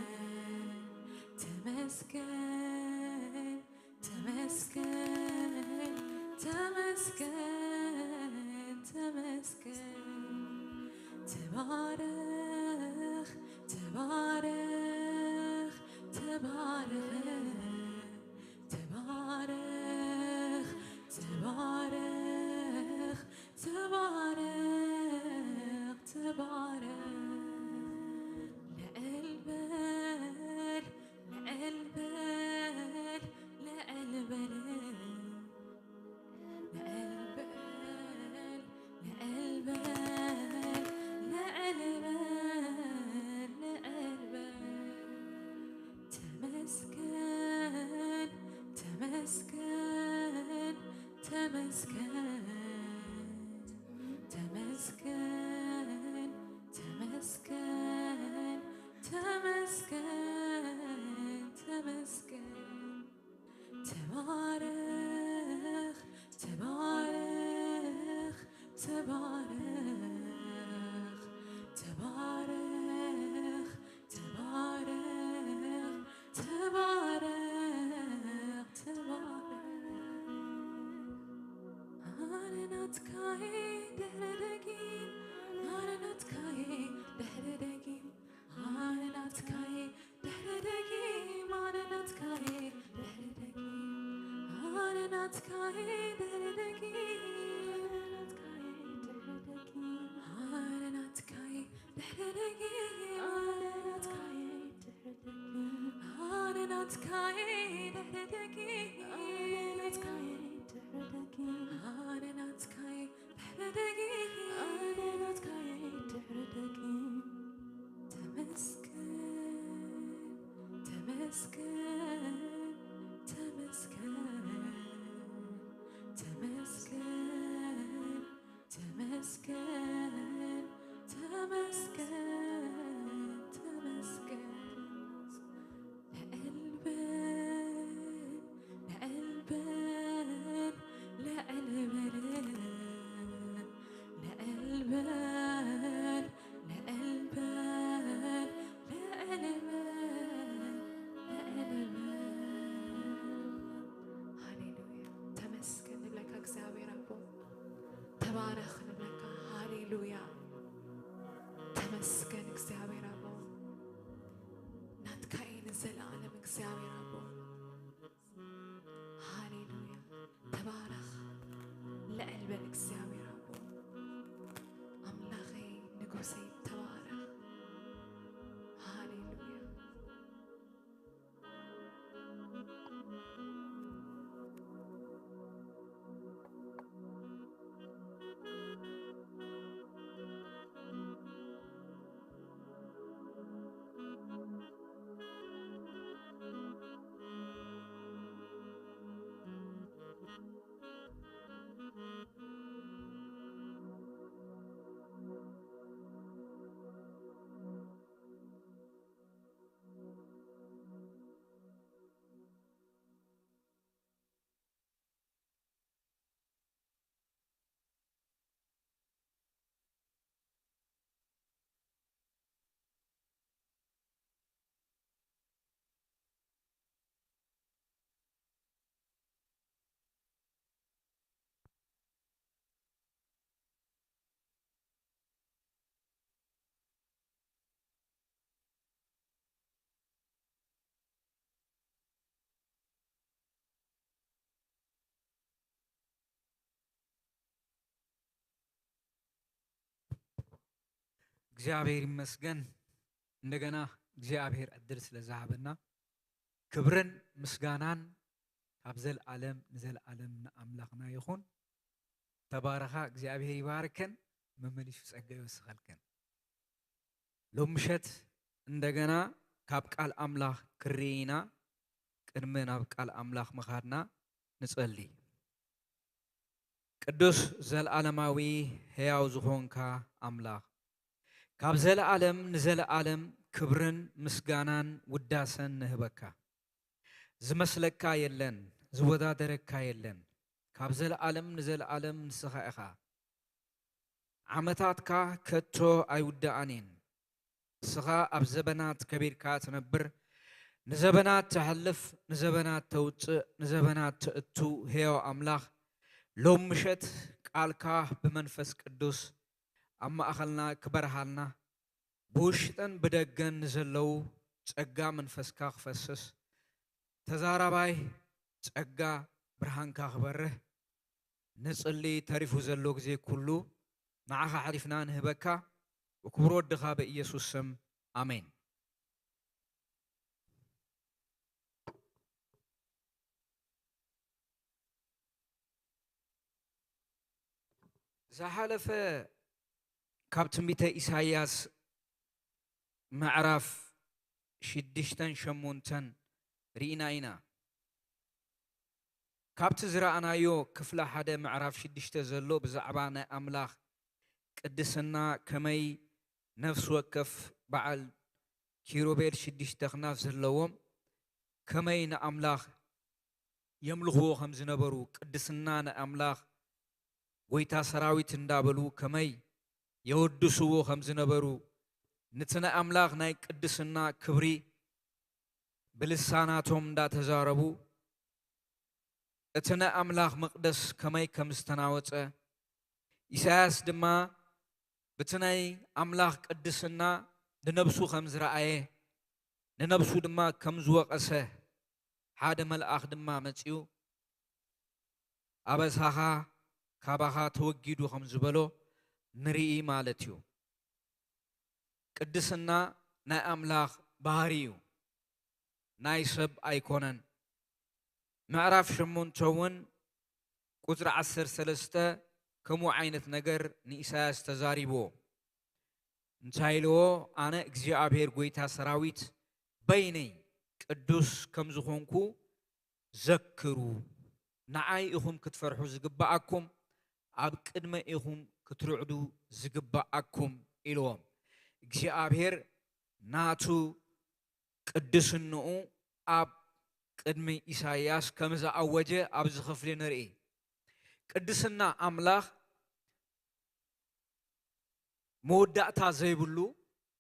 ተመስገን። ተመስገን፣ ተመስገን፣ ተመስገን። ተባረኽ፣ ተባረኽ፣ ተባረኽ። ተባረኽ፣ ተባረኽ፣ ተባረኽ፣ ተባረኽ። ልዕል በል፣ ልዕል በል፣ ልዕል በል። ልዕል በል፣ ልዕል በል፣ ልዕል በል፣ ልዕል በል። ተመስገን፣ ተመስገን፣ ተመስገን። ተመስገን፣ ተመስገን፣ ተመስገን፣ ተመስገን። ተባረኽ፣ ተባረኽ፣ ተባረኽ፣ ተባረኽ፣ ተባረኽ፣ ተባረኽ፣ ተባረኽ። ኣነ ናትካይ ድሕሪ ደጊም፣ ኣነ ናትካይ ድሕሪ ደጊም፣ ኣነ ናትካይ ድሕሪ ደጊም፣ ኣነ ናትካይ ድሕሪ ደጊም፣ ኣነ ናትካይ ድሕሪ ደጊም፣ ኣነ ናትካይ ድሕሪ ደጊም፣ ኣነ ናትካይ ድሕሪ ደጊም፣ ኣነ ናትካይ ድሕሪ ደጊም፣ ኣነ ናትካይ ድሕሪ ደጊም፣ ኣነ ናትካይ ድሕሪ ደጊም፣ ኣነ ናትካይ ድሕሪ ደጊም፣ ኣነ ናትካይ ድሕሪ ደጊም። ተመስገን፣ ተመስገን፣ ተመስገን፣ ተመስገን፣ ተመስገን፣ ተመስገን፣ ተመስገን። ልዕል በል፣ ልዕል በል፣ ልዕል በል፣ ልዕል በል፣ ልዕል በል፣ ልዕል በል፣ ልዕል ተባረኽ ንብለካ። ሃሌሉያ። ተመስገን እግዚኣብሔር ኣቦ። ናትካ እዩ ንዘለዓለም እግዚኣብሔር ኣቦ። ሃሌሉያ። ተባረኽ። ልዕል በል እግዚኣብሔር ኣቦ። ኣምላኸይ ንጉሰይ ተባረኽ። ሃሌሉያ። እግዚኣብሔር ይመስገን። እንደገና እግዚኣብሔር ዕድል ስለ ዝሃበና ክብርን ምስጋናን ካብ ዘልኣለም ንዘልኣለም ንኣምላኽና ይኹን። ተባረኻ፣ እግዚኣብሔር ይባርከን፣ መመሊሱ ጸጋ ይወስኸልከን። ሎም ምሸት እንደገና ካብ ቃል ኣምላኽ ክርኢ ኢና። ቅድሚ ናብ ቃል ኣምላኽ ምኻድና ንጸሊ። ቅዱስ ዘለኣለማዊ ሕያው ዝኾንካ ኣምላኽ፣ ካብ ዘለኣለም ንዘለኣለም ክብርን ምስጋናን ውዳሰን ንህበካ። ዝመስለካ የለን፣ ዝወዳደረካ የለን። ካብ ዘለኣለም ንዘለኣለም ንስኻ ኢኻ። ዓመታትካ ከቶ ኣይውዳኣን እየን። ንስኻ ኣብ ዘበናት ከቢርካ ትነብር፣ ንዘበናት ተሕልፍ፣ ንዘበናት ተውጽእ፣ ንዘበናት ተእቱ፣ ሕያው ኣምላኽ፣ ሎም ምሸት ቃልካ ብመንፈስ ቅዱስ ኣብ ማእኸልና ክበርሃልና፣ ብውሽጥን ብደገን ንዘለዉ ጸጋ መንፈስካ ክፈስስ፣ ተዛራባይ ጸጋ ብርሃንካ ክበርህ፣ ንጽሊ። ተሪፉ ዘሎ ግዜ ኩሉ ንዓኻ ኣሕሊፍና ንህበካ፣ ብክቡር ወድኻ ብኢየሱስ ስም፣ ኣሜን። ዝሓለፈ ካብ ትንቢተ ኢሳይያስ ምዕራፍ ሽዱሽተን ሸሞንተን ርኢና ኢና። ካብቲ ዝረኣናዮ ክፍሊ ሓደ ምዕራፍ ሽዱሽተ ዘሎ ብዛዕባ ናይ ኣምላኽ ቅድስና ከመይ ነፍሲ ወከፍ በዓል ኪሩቤል ሽዱሽተ ኣኽናፍ ዘለዎም ከመይ ንኣምላኽ የምልኽዎ ከም ዝነበሩ፣ ቅድስና ንኣምላኽ ጎይታ ሰራዊት እንዳበሉ ከመይ የወድስዎ ከም ዝነበሩ፣ ነቲ ናይ ኣምላኽ ናይ ቅድስና ክብሪ ብልሳናቶም እንዳተዛረቡ፣ እቲ ናይ ኣምላኽ መቕደስ ከመይ ከም ዝተናወጸ፣ ኢሳያስ ድማ በቲ ናይ ኣምላኽ ቅድስና ንነብሱ ከም ዝረኣየ፣ ንነብሱ ድማ ከም ዝወቐሰ፣ ሓደ መልኣኽ ድማ መጺኡ፣ "ኣበሳኻ ካባኻ ተወጊዱ" ከም ዝበሎ ንርኢ ማለት እዩ። ቅድስና ናይ ኣምላኽ ባህሪ እዩ፣ ናይ ሰብ ኣይኮነን። ምዕራፍ ሸሞንተ እውን ቁጽሪ ዓሰርተ ሰለስተ ከምኡ ዓይነት ነገር ንኢሳያስ ተዛሪብዎ። እንታይ ኢልዎ? "ኣነ እግዚኣብሔር ጐይታ ሰራዊት በይነይ ቅዱስ ከም ዝኾንኩ ዘክሩ። ንዓይ ኢኹም ክትፈርሑ ዝግብኣኩም፣ ኣብ ቅድመ ኢኹም ክትርዕዱ ዝግብኣኩም" ኢልዎም። እግዚኣብሔር ናቱ ቅድስንኡ ኣብ ቅድሚ ኢሳይያስ ከም ዝኣወጀ ኣብዚ ክፍሊ ንርኢ። ቅድስና ኣምላኽ መወዳእታ ዘይብሉ፣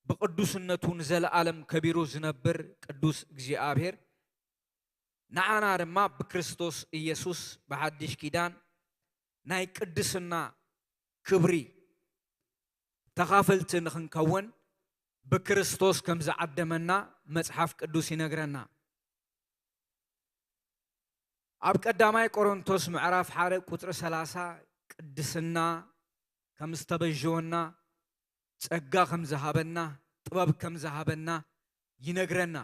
ብቕዱስነቱ ንዘለኣለም ከቢሩ ዝነብር ቅዱስ እግዚኣብሔር፣ ንዓና ድማ ብክርስቶስ ኢየሱስ ብሓድሽ ኪዳን ናይ ቅድስና ክብሪ ተኻፈልቲ ንኽንከውን ብክርስቶስ ከም ዝዓደመና መጽሓፍ ቅዱስ ይነግረና። ኣብ ቀዳማይ ቆሮንቶስ ምዕራፍ ሓደ ቁጽሪ ሰላሳ ቅድስና ከም ዝተበጀወና፣ ጸጋ ከም ዝሃበና፣ ጥበብ ከም ዝሃበና ይነግረና።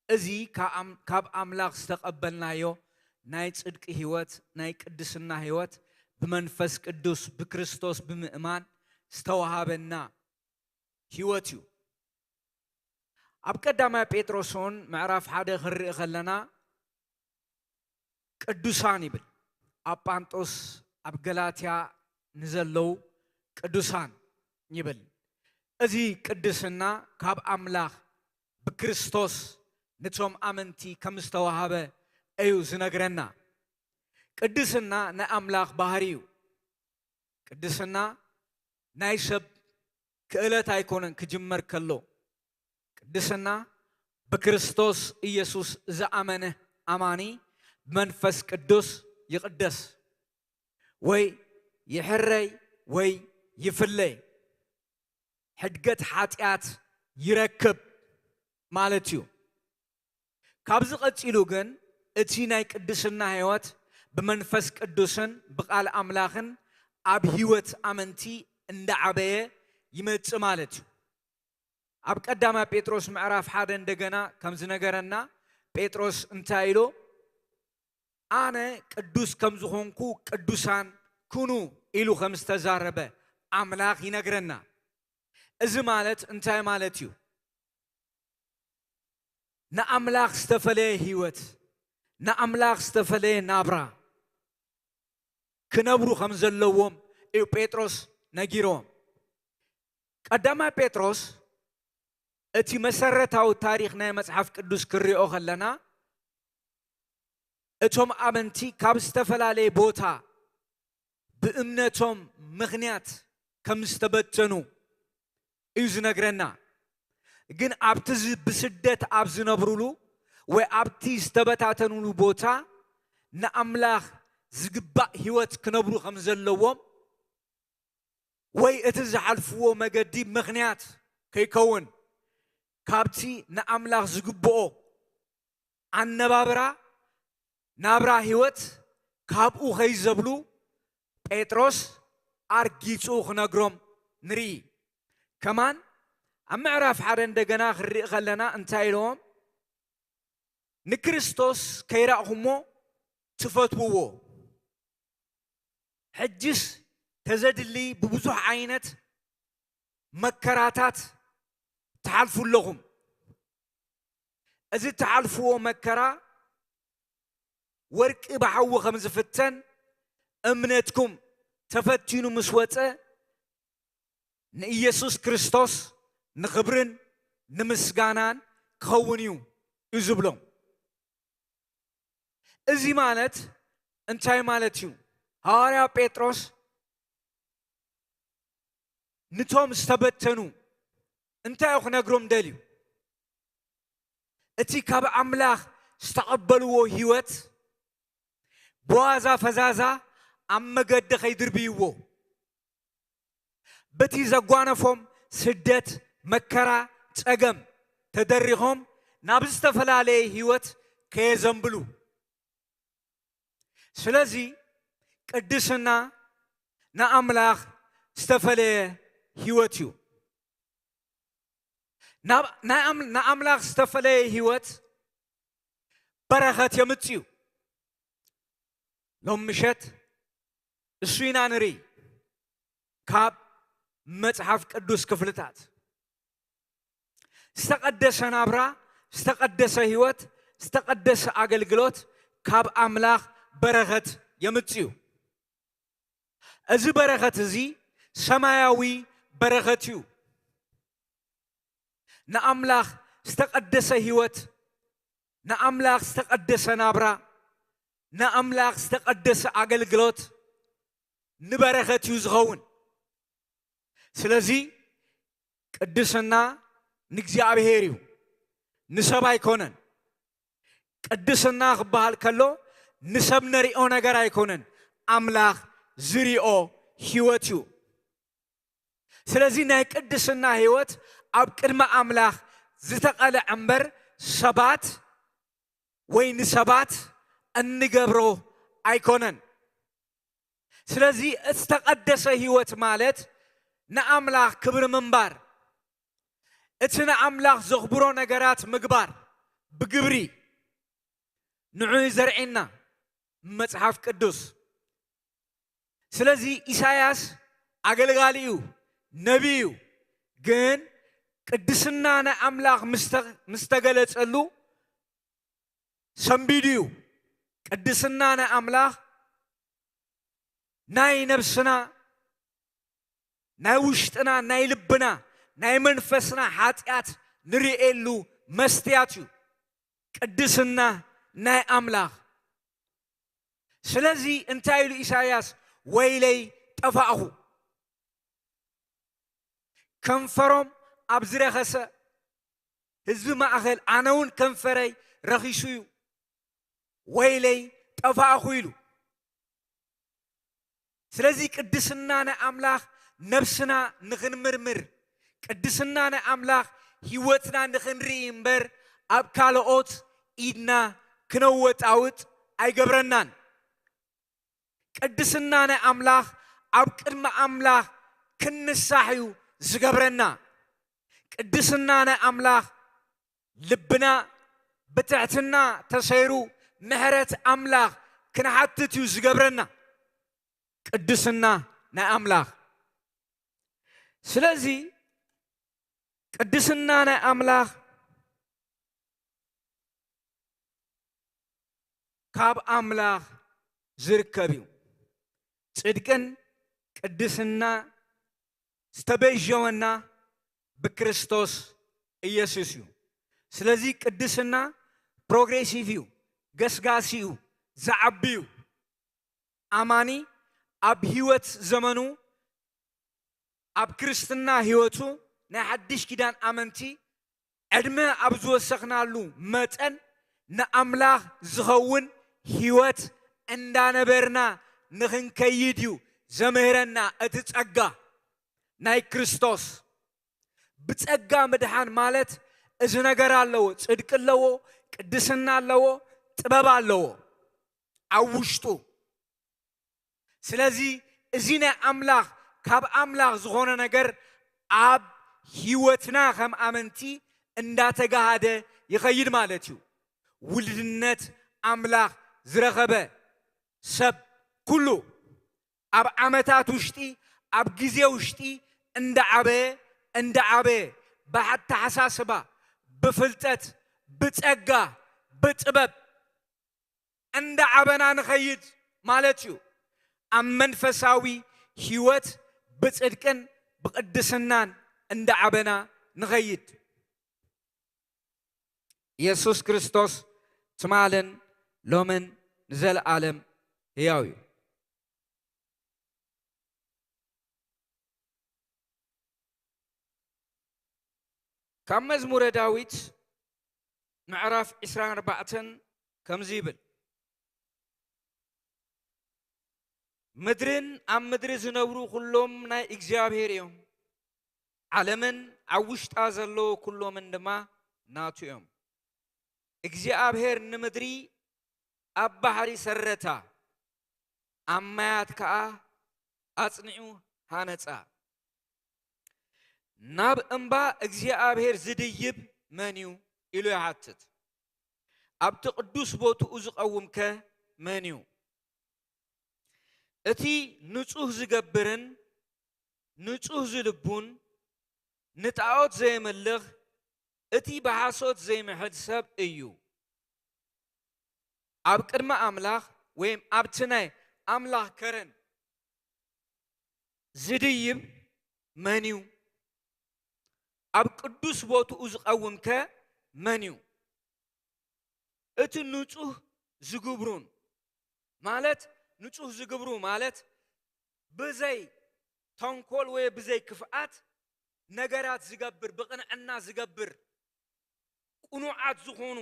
እዚ ካብ ኣም-፣ ካብ ኣምላኽ ዝተቐበልናዮ ናይ ጽድቂ ህይወት፣ ናይ ቅድስና ህይወት ብመንፈስ ቅዱስ ብክርስቶስ ብምእማን ዝተዋሃበና ህይወት እዩ። ኣብ ቀዳማይ ጴጥሮስ እውን ምዕራፍ ሓደ ክንርኢ ከለና ቅዱሳን ይብል። ኣብ ጳንጦስ፣ ኣብ ገላትያ ንዘለዉ ቅዱሳን ይብል። እዚ ቅድስና ካብ ኣምላኽ ብክርስቶስ ነቶም ኣመንቲ ከም ዝተዋሃበ እዩ ዝነግረና። ቅድስና ናይ ኣምላኽ ባህሪ እዩ። ቅድስና ናይ ሰብ ክእለት ኣይኮነን ክጅመር ከሎ። ቅድስና ብክርስቶስ ኢየሱስ ዝኣመነ ኣማኒ ብመንፈስ ቅዱስ ይቕደስ፣ ወይ ይሕረይ ወይ ይፍለይ፣ ሕድገት ሓጢኣት ይረክብ ማለት እዩ። ካብዚ ቀጺሉ ግን እቲ ናይ ቅድስና ህይወት ብመንፈስ ቅዱስን ብቓል ኣምላኽን ኣብ ህይወት ኣመንቲ እንዳዓበየ ይመጽእ ማለት እዩ። ኣብ ቀዳማይ ጴጥሮስ ምዕራፍ ሓደ እንደገና ከም ዝነገረና፣ ጴጥሮስ እንታይ ኢሉ? "ኣነ ቅዱስ ከም ዝኾንኩ ቅዱሳን ኩኑ" ኢሉ ከም ዝተዛረበ ኣምላኽ ይነግረና። እዚ ማለት እንታይ ማለት እዩ? ንኣምላኽ ዝተፈለየ ህይወት፣ ንኣምላኽ ዝተፈለየ ናብራ ክነብሩ ከም ዘለዎም እዩ ጴጥሮስ ነጊሮም። ቀዳማይ ጴጥሮስ እቲ መሰረታዊ ታሪኽ ናይ መጽሓፍ ቅዱስ ክሪኦ ከለና፣ እቶም ኣመንቲ ካብ ዝተፈላለየ ቦታ ብእምነቶም ምኽንያት ከም ዝተበተኑ እዩ ዝነግረና። ግን ኣብቲ ዝ-፣ ብስደት ኣብ ዝነብሩሉ ወይ ኣብቲ ዝተበታተኑሉ ቦታ ንኣምላኽ ዝግባእ ህይወት ክነብሩ ከም ዘለዎም፣ ወይ እቲ ዝሓልፍዎ መገዲ ምኽንያት ከይከውን፣ ካብቲ ንኣምላኽ ዝግብኦ ኣነባብራ፣ ናብራ ህይወት ካብኡ ከይዘብሉ ጴጥሮስ ኣርጊጹ ክነግሮም ንርኢ። ከማን ኣብ ምዕራፍ ሓደ እንደገና ክንርኢ ከለና እንታይ ኢልዎም? "ንክርስቶስ ከይራእኹሞ ትፈትውዎ፣ ሕጅስ ተዘድሊ ብብዙሕ ዓይነት መከራታት ትሓልፉ ኣለኹም። እዚ ትሓልፍዎ መከራ ወርቂ ብሓዊ ከም ዝፍተን፣ እምነትኩም ተፈቲኑ ምስ ወጸ፣ ንኢየሱስ ክርስቶስ ንኽብርን ንምስጋናን ክኸውን እዩ" እዩ ዝብሎም። እዚ ማለት እንታይ ማለት እዩ? ሃዋርያ ጴጥሮስ ንቶም ዝተበተኑ እንታይ እዩ ክነግሮም ደልዩ? እቲ ካብ ኣምላኽ ዝተቐበልዎ ህይወት ብዋዛ ፈዛዛ ኣብ መገዲ ከይድርብይዎ፣ በቲ ዘጓነፎም ስደት፣ መከራ፣ ጸገም ተደሪኾም ናብ ዝተፈላለየ ህይወት ከየዘንብሉ። ስለዚ ቅድስና ንኣምላኽ ዝተፈለየ ህይወት እዩ። ናብ-፣ ናይ ኣም-፣ ንኣምላኽ ዝተፈለየ ህይወት በረኸት የምጽእ እዩ። ሎም ምሸት እሱ ኢና ንርኢ። ካብ መጽሓፍ ቅዱስ ክፍልታት ዝተቐደሰ ናብራ፣ ዝተቐደሰ ህይወት፣ ዝተቐደሰ ኣገልግሎት ካብ ኣምላኽ በረኸት የምጽእ እዩ። እዚ በረኸት እዚ ሰማያዊ በረኸት እዩ። ንኣምላኽ ዝተቐደሰ ህይወት፣ ንኣምላኽ ዝተቐደሰ ናብራ፣ ንኣምላኽ ዝተቐደሰ ኣገልግሎት ንበረኸት እዩ ዝኸውን። ስለዚ ቅድስና ንእግዚኣብሔር እዩ፣ ንሰብ ኣይኮነን። ቅድስና ክበሃል ከሎ ንሰብ ነሪኦ ነገር ኣይኮነን፣ ኣምላኽ ዝሪኦ ህይወት እዩ። ስለዚ ናይ ቅድስና ህይወት ኣብ ቅድሚ ኣምላኽ ዝተቐልዐ እምበር ሰባት ወይ ንሰባት እንገብሮ ኣይኮነን። ስለዚ ዝተቐደሰ ህይወት ማለት ንኣምላኽ ክብሪ ምንባር፣ እቲ ንኣምላኽ ዘኽብሮ ነገራት ምግባር ብግብሪ ንዑ እዩ ዘርዒና መጽሓፍ ቅዱስ። ስለዚ ኢሳያስ ኣገልጋሊ እዩ፣ ነቢይ እዩ። ግን ቅድስና ናይ ኣምላኽ ምስ ተ-፣ ምስ ተገለጸሉ ሰንቢዱ እዩ። ቅድስና ናይ ኣምላኽ ናይ ነብስና፣ ናይ ውሽጥና፣ ናይ ልብና፣ ናይ መንፈስና ሓጢኣት ንርእየሉ መስትያት እዩ። ቅድስና ናይ ኣምላኽ። ስለዚ እንታይ ኢሉ ኢሳያስ? "ወይለይ ጠፋእኹ፣ ከንፈሮም ኣብ ዝረኸሰ ህዝቢ ማእከል ኣነ እውን ከንፈረይ ረኺሱ እዩ፣ ወይለይ ጠፋእኹ" ኢሉ። ስለዚ ቅድስና ናይ ኣምላኽ ነብስና ንኽንምርምር፣ ቅድስና ናይ ኣምላኽ ህይወትና ንኽንርኢ እምበር ኣብ ካልኦት ኢድና ክነወጣውጥ ኣይገብረናን። ቅድስና ናይ ኣምላኽ ኣብ ቅድሚ ኣምላኽ ክንንሳሕ እዩ ዝገብረና። ቅድስና ናይ ኣምላኽ ልብና ብትሕትና ተሰይሩ ምሕረት ኣምላኽ ክንሓትት እዩ ዝገብረና። ቅድስና ናይ ኣምላኽ። ስለዚ ቅድስና ናይ ኣምላኽ ካብ ኣምላኽ ዝርከብ እዩ። ጽድቅን ቅድስና ዝተበጀወና ብክርስቶስ ኢየሱስ እዩ። ስለዚ ቅድስና ፕሮግሬሲቭ እዩ፣ ገስጋሲ እዩ፣ ዝዓቢ እዩ። ኣማኒ ኣብ ህይወት ዘመኑ፣ ኣብ ክርስትና ህይወቱ፣ ናይ ሓድሽ ኪዳን ኣመንቲ ዕድመ ኣብ ዝወሰኽናሉ መጠን ንኣምላኽ ዝኸውን ህይወት እንዳነበርና ንኽንከይድ እዩ ዘምህረና እቲ ጸጋ ናይ ክርስቶስ። ብጸጋ ምድሓን ማለት እዚ ነገር ኣለዎ፣ ጽድቂ ኣለዎ፣ ቅድስና ኣለዎ፣ ጥበብ ኣለዎ ኣብ ውሽጡ። ስለዚ እዚ ናይ ኣምላኽ፣ ካብ ኣምላኽ ዝኾነ ነገር ኣብ ህይወትና ከም ኣመንቲ እንዳተጋሃደ ይኸይድ ማለት እዩ። ውልድነት ኣምላኽ ዝረኸበ ሰብ ኩሉ ኣብ ዓመታት ውሽጢ፣ ኣብ ግዜ ውሽጢ እንዳዓበየ፣ እንዳዓበየ፣ ብኣተሓሳስባ፣ ብፍልጠት፣ ብጸጋ፣ ብጥበብ እንዳዓበና ንኸይድ ማለት እዩ። ኣብ መንፈሳዊ ህይወት ብጽድቅን ብቕድስናን እንዳዓበና ንኸይድ። የሱስ ክርስቶስ ትማልን ሎምን ንዘለኣለም ህያው እዩ። ካብ መዝሙረ ዳዊት ምዕራፍ ዕስራን ኣርባዕተን ከምዚ ይብል፣ "ምድርን ኣብ ምድሪ ዝነብሩ ኩሎም ናይ እግዚኣብሔር እዮም፣ ዓለምን ኣብ ውሽጣ ዘለዉ ኩሎምን ድማ ናቱ እዮም። እግዚኣብሔር ንምድሪ ኣብ ባሕሪ ሰረታ፣ ኣብ ማያት ከኣ ኣጽኒዑ ሃነጻ። ናብ እምባ እግዚኣብሔር ዝድይብ መን እዩ?" ኢሉ ይሓትት። "ኣብቲ ቅዱስ ቦትኡ ዝቐውምከ መን እዩ?" እቲ ንጹህ ዝገብርን ንጹህ ዝልቡን ንጣዖት ዘየምልኽ፣ እቲ ብሓሶት ዘይምሕል ሰብ እዩ። ኣብ ቅድሚ ኣምላኽ ወይም ኣብቲ ናይ ኣምላኽ ከረን ዝድይብ መን እዩ? ኣብ ቅዱስ ቦትኡ ዝቐውምከ መን እዩ? እቲ ንጹህ ዝግብሩን፣ ማለት ንጹህ ዝግብሩ ማለት ብዘይ ተንኮል ወይ ብዘይ ክፍኣት ነገራት ዝገብር፣ ብቕንዕና ዝገብር፣ ቅኑዓት ዝኾኑ፣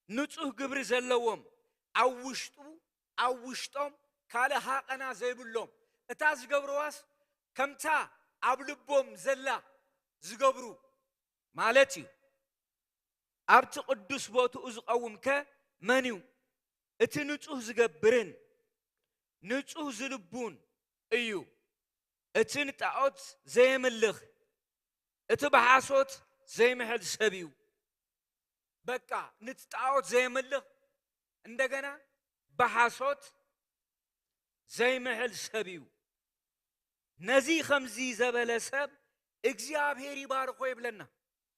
ንጹህ ግብሪ ዘለዎም፣ ኣብ ውሽጡ፣ ኣብ ውሽጦም ካልእ ሃቐና ዘይብሎም፣ እታ ዝገብርዋስ ከምታ ኣብ ልቦም ዘላ ዝገብሩ ማለት እዩ። ኣብቲ ቅዱስ ቦትኡ ዝቐውም ከ መን እዩ? እቲ ንጹህ ዝገብርን ንጹህ ዝልቡን እዩ። እቲ ንጣዖት ዘየምልኽ፣ እቲ ብሓሶት ዘይምሕል ሰብ እዩ። በቃ፣ ንቲ ጣዖት ዘየምልኽ፣ እንደገና ብሓሶት ዘይምሕል ሰብ እዩ። ነዚ ከምዚ ዘበለ ሰብ እግዚኣብሔር ይባርኾ ይብለና።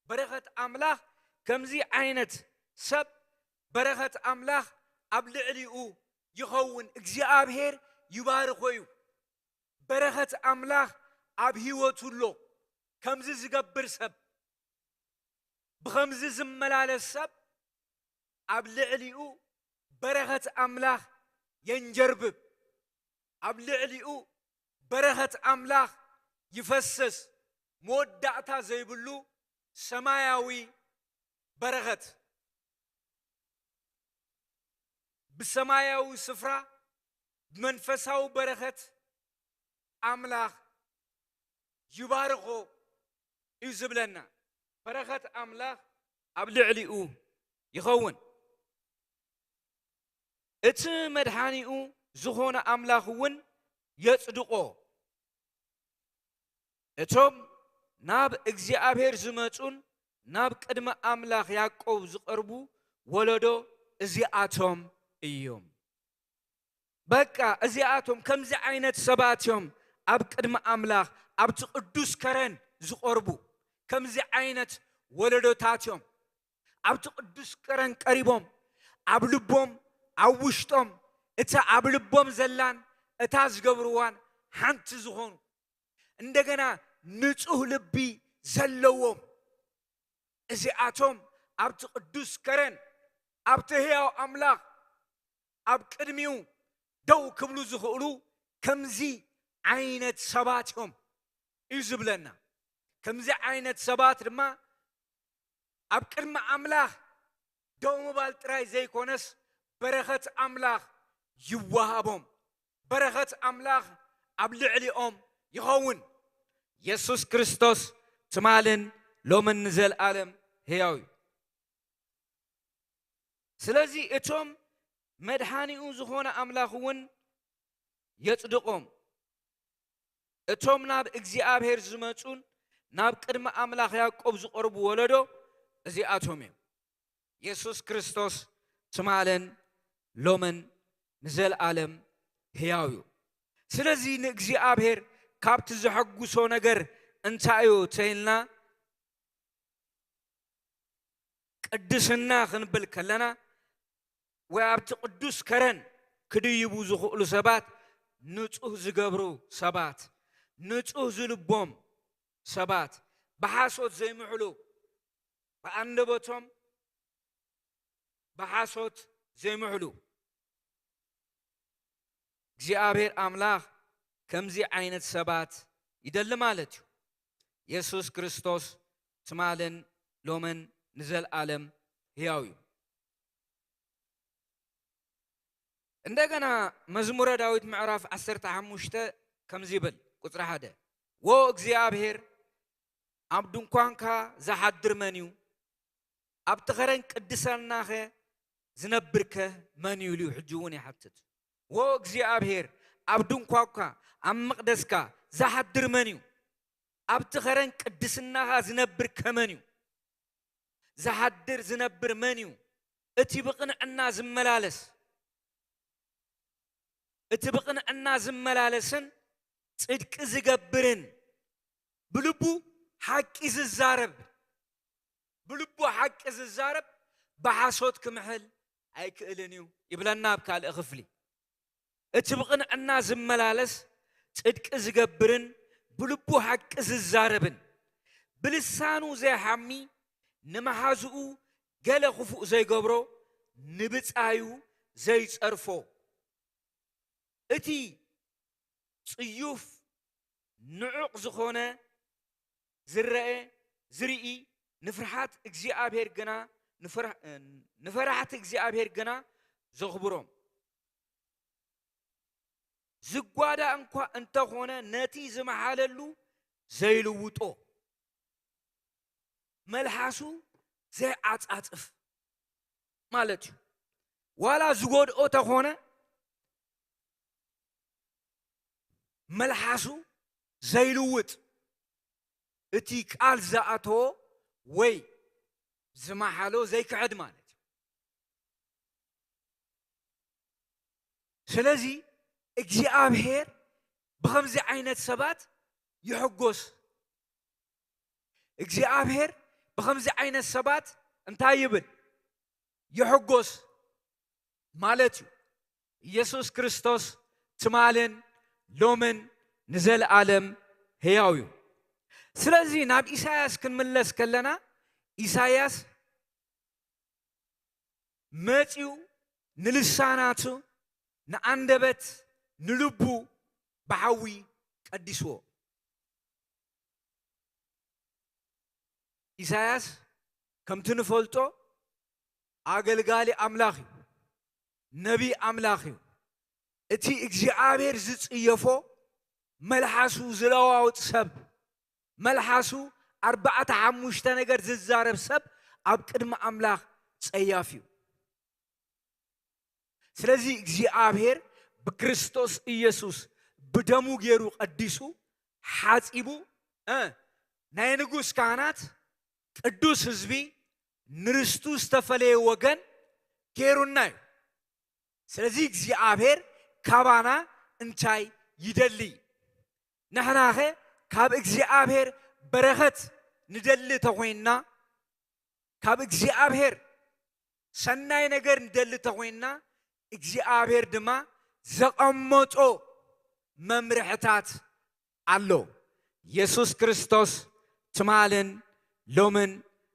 በረኸት ኣምላኽ ከምዚ ዓይነት ሰብ፣ በረኸት ኣምላኽ ኣብ ልዕሊኡ ይኸውን። እግዚኣብሔር ይባርኾ እዩ። በረኸት ኣምላኽ ኣብ ህይወቱ ኣሎ። ከምዚ ዝገብር ሰብ፣ ብኸምዚ ዝመላለስ ሰብ፣ ኣብ ልዕሊኡ በረኸት ኣምላኽ የንጀርብብ። ኣብ ልዕሊኡ በረኸት ኣምላኽ ይፈስስ። መወዳእታ ዘይብሉ ሰማያዊ በረኸት። ብሰማያዊ ስፍራ፣ ብመንፈሳዊ በረኸት ኣምላኽ ይባርኾ እዩ ዝብለና። በረኸት ኣምላኽ ኣብ ልዕሊኡ ይኸውን። እቲ መድሓኒኡ ዝኾነ ኣምላኽ እውን የጽድቖ። እቶም ናብ እግዚኣብሔር ዝመጹን ናብ ቅድሚ ኣምላኽ ያዕቆብ ዝቐርቡ ወለዶ እዚኣቶም እዮም። በቃ እዚኣቶም ከምዚ ዓይነት ሰባት እዮም ኣብ ቅድሚ ኣምላኽ ኣብቲ ቅዱስ ከረን ዝቐርቡ። ከምዚ ዓይነት ወለዶታት እዮም ኣብቲ ቅዱስ ከረን ቀሪቦም፣ ኣብ ልቦም፣ ኣብ ውሽጦም፣ እታ ኣብ ልቦም ዘላን እታ ዝገብርዋን ሓንቲ ዝኾኑ፣ እንደገና ንጹህ ልቢ ዘለዎም፣ እዚኣቶም ኣብቲ ቅዱስ ከረን፣ ኣብቲ ህያው ኣምላኽ ኣብ ቅድሚኡ ደው ክብሉ ዝኽእሉ ከምዚ ዓይነት ሰባት እዮም እዩ ዝብለና። ከምዚ ዓይነት ሰባት ድማ ኣብ ቅድሚ ኣምላኽ ደው ምባል ጥራይ ዘይኮነስ፣ በረኸት ኣምላኽ ይወሃቦም። በረኸት ኣምላኽ ኣብ ልዕሊኦም ይኸውን። የሱስ ክርስቶስ ትማልን ሎምን ንዘለኣለም ህያው እዩ። ስለዚ እቶም መድሓኒኡ ዝኾነ ኣምላኽ እውን የጽድቖም። እቶም ናብ እግዚኣብሔር ዝመጹን ናብ ቅድሚ ኣምላኽ ያዕቆብ ዝቐርቡ ወለዶ እዚኣቶም እዮም። የሱስ ክርስቶስ ትማልን ሎምን ንዘለኣለም ህያው እዩ። ስለዚ ንእግዚኣብሔር ካብቲ ዘሐጉሶ ነገር እንታይ እዩ ተይልና፣ ቅድስና ክንብል ከለና፣ ወይ ኣብቲ ቅዱስ ከረን ክድይቡ ዝኽእሉ ሰባት፣ ንጹህ ዝገብሩ ሰባት፣ ንጹህ ዝልቦም ሰባት፣ ብሓሶት ዘይምሕሉ፣ ብኣንደበቶም ብሓሶት ዘይምሕሉ። እግዚኣብሔር ኣምላኽ ከምዚ ዓይነት ሰባት ይደሊ ማለት እዩ። የሱስ ክርስቶስ ትማልን ሎምን ንዘለኣለም ህያው እዩ። እንደገና መዝሙረ ዳዊት ምዕራፍ ዓሰርተ ሓሙሽተ ከምዚ ይብል፣ ቁጽሪ ሓደ፣ "ዎ እግዚኣብሔር፣ ኣብ ድንኳንካ ዝሓድር መን እዩ? ኣብቲ ኸረን ቅድስናኸ ዝነብርከ መን እዩ?" ኢሉ ሕጂ እውን ይሓትት። "ዎ እግዚኣብሔር፣ ኣብ ድንኳንካ፣ ኣብ መቕደስካ ዝሓድር መን እዩ? ኣብቲ ኸረን ቅድስናኻ ዝነብር ከመን እዩ? ዝሓድር ዝነብር መን እዩ? እቲ ብቕንዕና ዝመላለስ፣ እቲ ብቕንዕና ዝመላለስን ጽድቂ ዝገብርን፣ ብልቡ ሓቂ ዝዛረብ፣ ብልቡ ሓቂ ዝዛረብ ብሓሶት ክምሕል ኣይክእልን እዩ" ይብለና ኣብ ካልእ ክፍሊ። እቲ ብቕንዕና ዝመላለስ፣ ጽድቂ ዝገብርን ብልቡ ሓቂ ዝዛረብን፣ ብልሳኑ ዘይሓሚ፣ ንመሓዝኡ ገለ ክፉእ ዘይገብሮ፣ ንብጻዩ ዘይጸርፎ፣ እቲ ጽዩፍ ንዑቕ ዝኾነ ዝረአ ዝርኢ፣ ንፍርሓት እግዚኣብሔር ግና፣ ንፍራ-፣ ንፈራሕቲ እግዚኣብሔር ግና ዘኽብሮም። ዝጓዳእ እንኳ እንተኾነ፣ ነቲ ዝመሓለሉ ዘይልውጦ፣ መልሓሱ ዘይዓጻጽፍ ማለት እዩ። ዋላ ዝጎድኦ ተኾነ፣ መልሓሱ ዘይልውጥ፣ እቲ ቃል ዝኣተዎ ወይ ዝመሓሎ ዘይክሕድ ማለት እዩ። ስለዚ እግዚኣብሔር ብኸምዚ ዓይነት ሰባት ይሕጎስ። እግዚኣብሔር ብኸምዚ ዓይነት ሰባት እንታይ ይብል? ይሕጎስ ማለት እዩ። ኢየሱስ ክርስቶስ ትማልን ሎምን ንዘለኣለም ሕያው እዩ። ስለዚ ናብ ኢሳያስ ክንምለስ ከለና፣ ኢሳያስ መጺኡ ንልሳናቱ፣ ንኣንደበት፣ ንልቡ ብሓዊ ቀዲስዎ። ኢሳያስ ከምቲ ንፈልጦ ኣገልጋሊ ኣምላኽ እዩ፣ ነቢ ኣምላኽ እዩ። እቲ እግዚኣብሔር ዝጽየፎ፣ መልሓሱ ዝለዋውጥ ሰብ፣ መልሓሱ ኣርባዕተ ሓሙሽተ ነገር ዝዛረብ ሰብ ኣብ ቅድሚ ኣምላኽ ጸያፍ እዩ። ስለዚ እግዚኣብሔር ብክርስቶስ ኢየሱስ ብደሙ ገይሩ ቀዲሱ፣ ሓጺቡ፣ እ፣ ናይ ንጉሥ ካህናት፣ ቅዱስ ህዝቢ፣ ንርስቱ ዝተፈለየ ወገን ገይሩና እዩ። ስለዚ እግዚኣብሔር ካባና እንታይ ይደሊ? ንሕናኸ ካብ እግዚኣብሔር በረኸት ንደሊ ተኾይንና፣ ካብ እግዚኣብሔር ሰናይ ነገር ንደሊ ተኾይንና፣ እግዚኣብሔር ድማ ዘቐመጦ መምርሕታት ኣሎ። የሱስ ክርስቶስ ትማልን ሎምን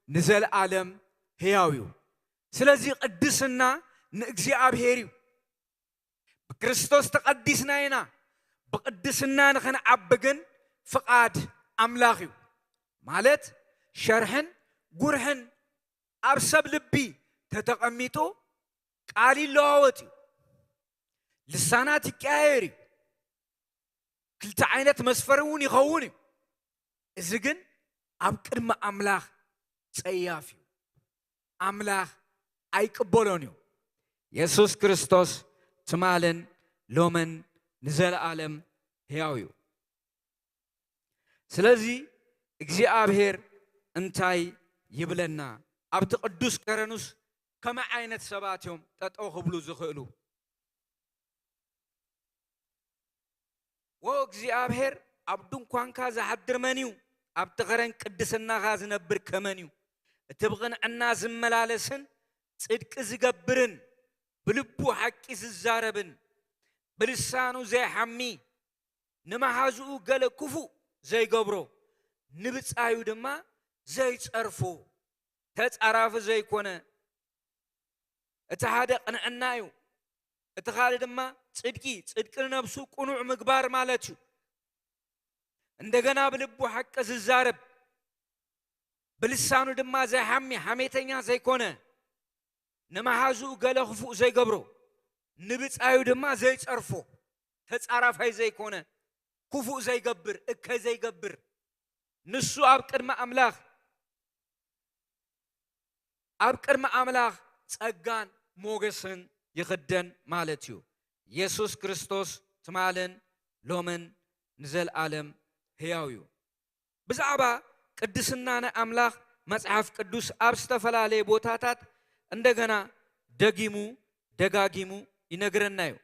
ንዘለኣለም ሕያው እዩ። ስለዚ ቅድስና ንእግዚኣብሔር እዩ። ብክርስቶስ ተቐዲስና ኢና። ብቕድስና ንኽንዓቢ ግን ፍቓድ ኣምላኽ እዩ። ማለት ሸርሕን ጉርሕን ኣብ ሰብ ልቢ ተተቐሚጡ ቃል ይለዋወጥ እዩ። ልሳናት ይቀያየር እዩ። ክልተ ዓይነት መስፈሪ እውን ይኸውን እዩ። እዚ ግን ኣብ ቅድሚ ኣምላኽ ጸያፍ እዩ። ኣምላኽ ኣይቅበሎን እዩ። የሱስ ክርስቶስ ትማልን ሎምን ንዘለኣለም ሕያው እዩ። ስለዚ እግዚኣብሔር እንታይ ይብለና? ኣብቲ ቅዱስ ከረኑስ ከመይ ዓይነት ሰባት እዮም ጠጠው ክብሉ ዝኽእሉ? ዎ እግዚኣብሔር፣ ኣብ ድንኳንካ ዝሓድር መን እዩ? ኣብቲ ኸረን ቅድስናኻ ዝነብር ከመን እዩ? እቲ ብቕንዕና ዝመላለስን ጽድቂ ዝገብርን ብልቡ ሓቂ ዝዛረብን ብልሳኑ ዘይሓሚ ንመሓዝኡ ገለ ክፉእ ዘይገብሮ ንብጻዩ ድማ ዘይጸርፎ ተጻራፊ ዘይኮነ እቲ ሓደ ቅንዕና እዩ፣ እቲ ካልእ ድማ ጽድቂ፣ ጽድቂ ንነብሱ ቅኑዕ ምግባር ማለት እዩ። እንደገና ብልቡ ሓቂ ዝዛረብ፣ ብልሳኑ ድማ ዘይሓሚ፣ ሓሜተኛ ዘይኮነ፣ ንመሓዝኡ ገለ ክፉእ ዘይገብሮ፣ ንብጻዩ ድማ ዘይጸርፎ፣ ተጻራፋይ ዘይኮነ፣ ክፉእ ዘይገብር፣ እከይ ዘይገብር፣ ንሱ ኣብ ቅድሚ ኣምላኽ ኣብ ቅድሚ ኣምላኽ ጸጋን ሞገስን ይኽደን ማለት እዩ። የሱስ ክርስቶስ ትማልን ሎምን ንዘለኣለም ሕያው እዩ። ብዛዕባ ቅድስና ናይ ኣምላኽ መጽሓፍ ቅዱስ ኣብ ዝተፈላለየ ቦታታት እንደገና ደጊሙ ደጋጊሙ ይነግረና እዩ።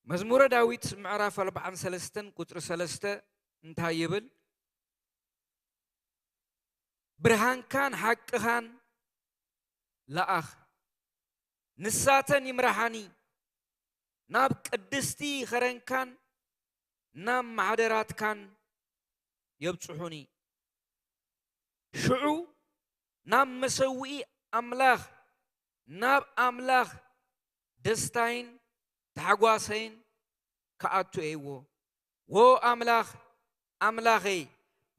መዝሙረ ዳዊት ምዕራፍ ኣርብዓን ሰለስተን ቁጽሪ ሰለስተ እንታይ ይብል? ብርሃንካን ሓቅኻን ለኣኽ፣ ንሳተን ይምርሓኒ፣ ናብ ቅድስቲ ኸረንካን ናብ ማሕደራትካን የብጽሑኒ። ሽዑ ናብ መሰውኢ ኣምላኽ፣ ናብ ኣምላኽ ደስታይን ታሕጓሰይን ክኣቱ እየ። እዎ፣ ዎ ኣምላኽ ኣምላኸይ፣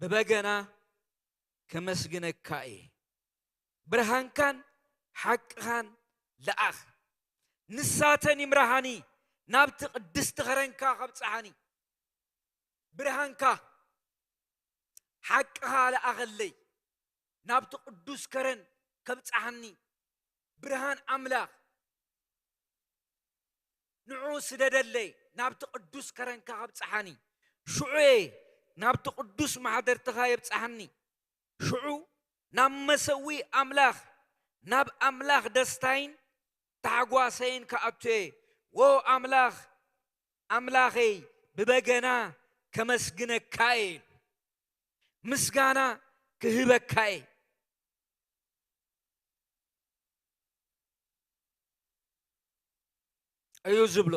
ብበገና ከመስግነካ እየ። ብርሃንካን ሓቅኻን ለኣኽ። ንሳተን ይምርሃኒ፣ ናብቲ ቅድስቲ ኸረንካ ከብጽሓኒ። ብርሃንካ ሓቅኻ ለኣኸለይ፣ ናብቲ ቅዱስ ከረን ከብጽሓኒ። ብርሃን ኣምላኽ ንዑ ስደደለይ፣ ናብቲ ቅዱስ ከረንካ ከብጽሓኒ። ሽዑ እየ ናብቲ ቅዱስ ማሕደርትኻ የብጽሓኒ። ሽዑ ናብ መሰዊ ኣምላኽ፣ ናብ ኣምላኽ ደስታይን ታሕጓሰይን ክኣቱ እየ። ዎ ኣምላኽ ኣምላኸይ፣ ብበገና ከመስግነካ እየ፣ ምስጋና ክህበካ እየ እዩ ዝብሎ።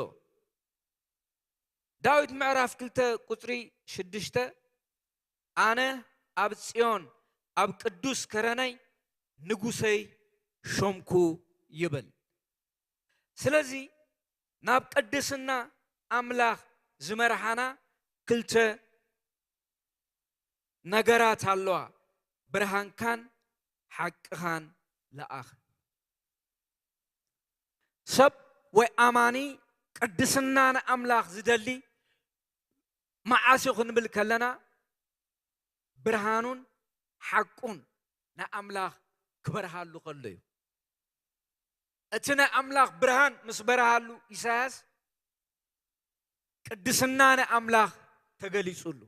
ዳዊት ምዕራፍ ክልተ ቁጽሪ ሽዱሽተ፣ ኣነ ኣብ ጽዮን ኣብ ቅዱስ ከረነይ ንጉሰይ ሾምኩ ይብል። ስለዚ ናብ ቅድስና ኣምላኽ ዝመርሓና ክልተ ነገራት ኣለዋ። ብርሃንካን ሓቅኻን ለኣኽ። ሰብ ወይ ኣማኒ ቅድስና ንኣምላኽ ዝደሊ መዓስ እዩ ክንብል ከለና፣ ብርሃኑን ሓቁን ንኣምላኽ ክበርሃሉ ከሎ እዩ። እቲ ናይ ኣምላኽ ብርሃን ምስ በርሃሉ፣ ኢሳያስ፣ ቅድስና ንኣምላኽ ተገሊጹሉ።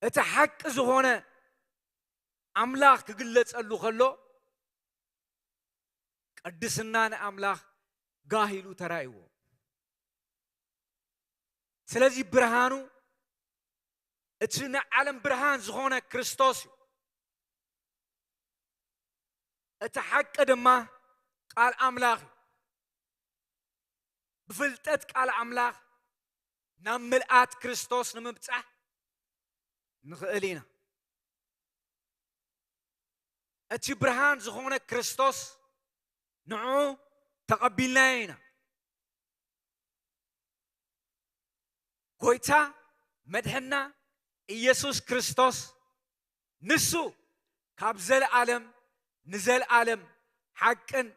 እቲ ሓቂ ዝኾነ ኣምላኽ ክግለጸሉ ከሎ፣ ቅድስና ንኣምላኽ ጋህ ኢሉ ተራእይዎ። ስለዚ ብርሃኑ እቲ ንዓለም ብርሃን ዝኾነ ክርስቶስ እዩ። እቲ ሓቂ ድማ ቃል ኣምላኽ እዩ። ብፍልጠት ቃል ኣምላኽ ናብ ምልኣት ክርስቶስ ንምብጻሕ ንኽእል ኢና። እቲ ብርሃን ዝኾነ ክርስቶስ ንዑ ተቐቢልናዮ ኢና። ጎይታ መድሕና ኢየሱስ ክርስቶስ ንሱ ካብ ዘለዓለም ንዘለዓለም ሓቅን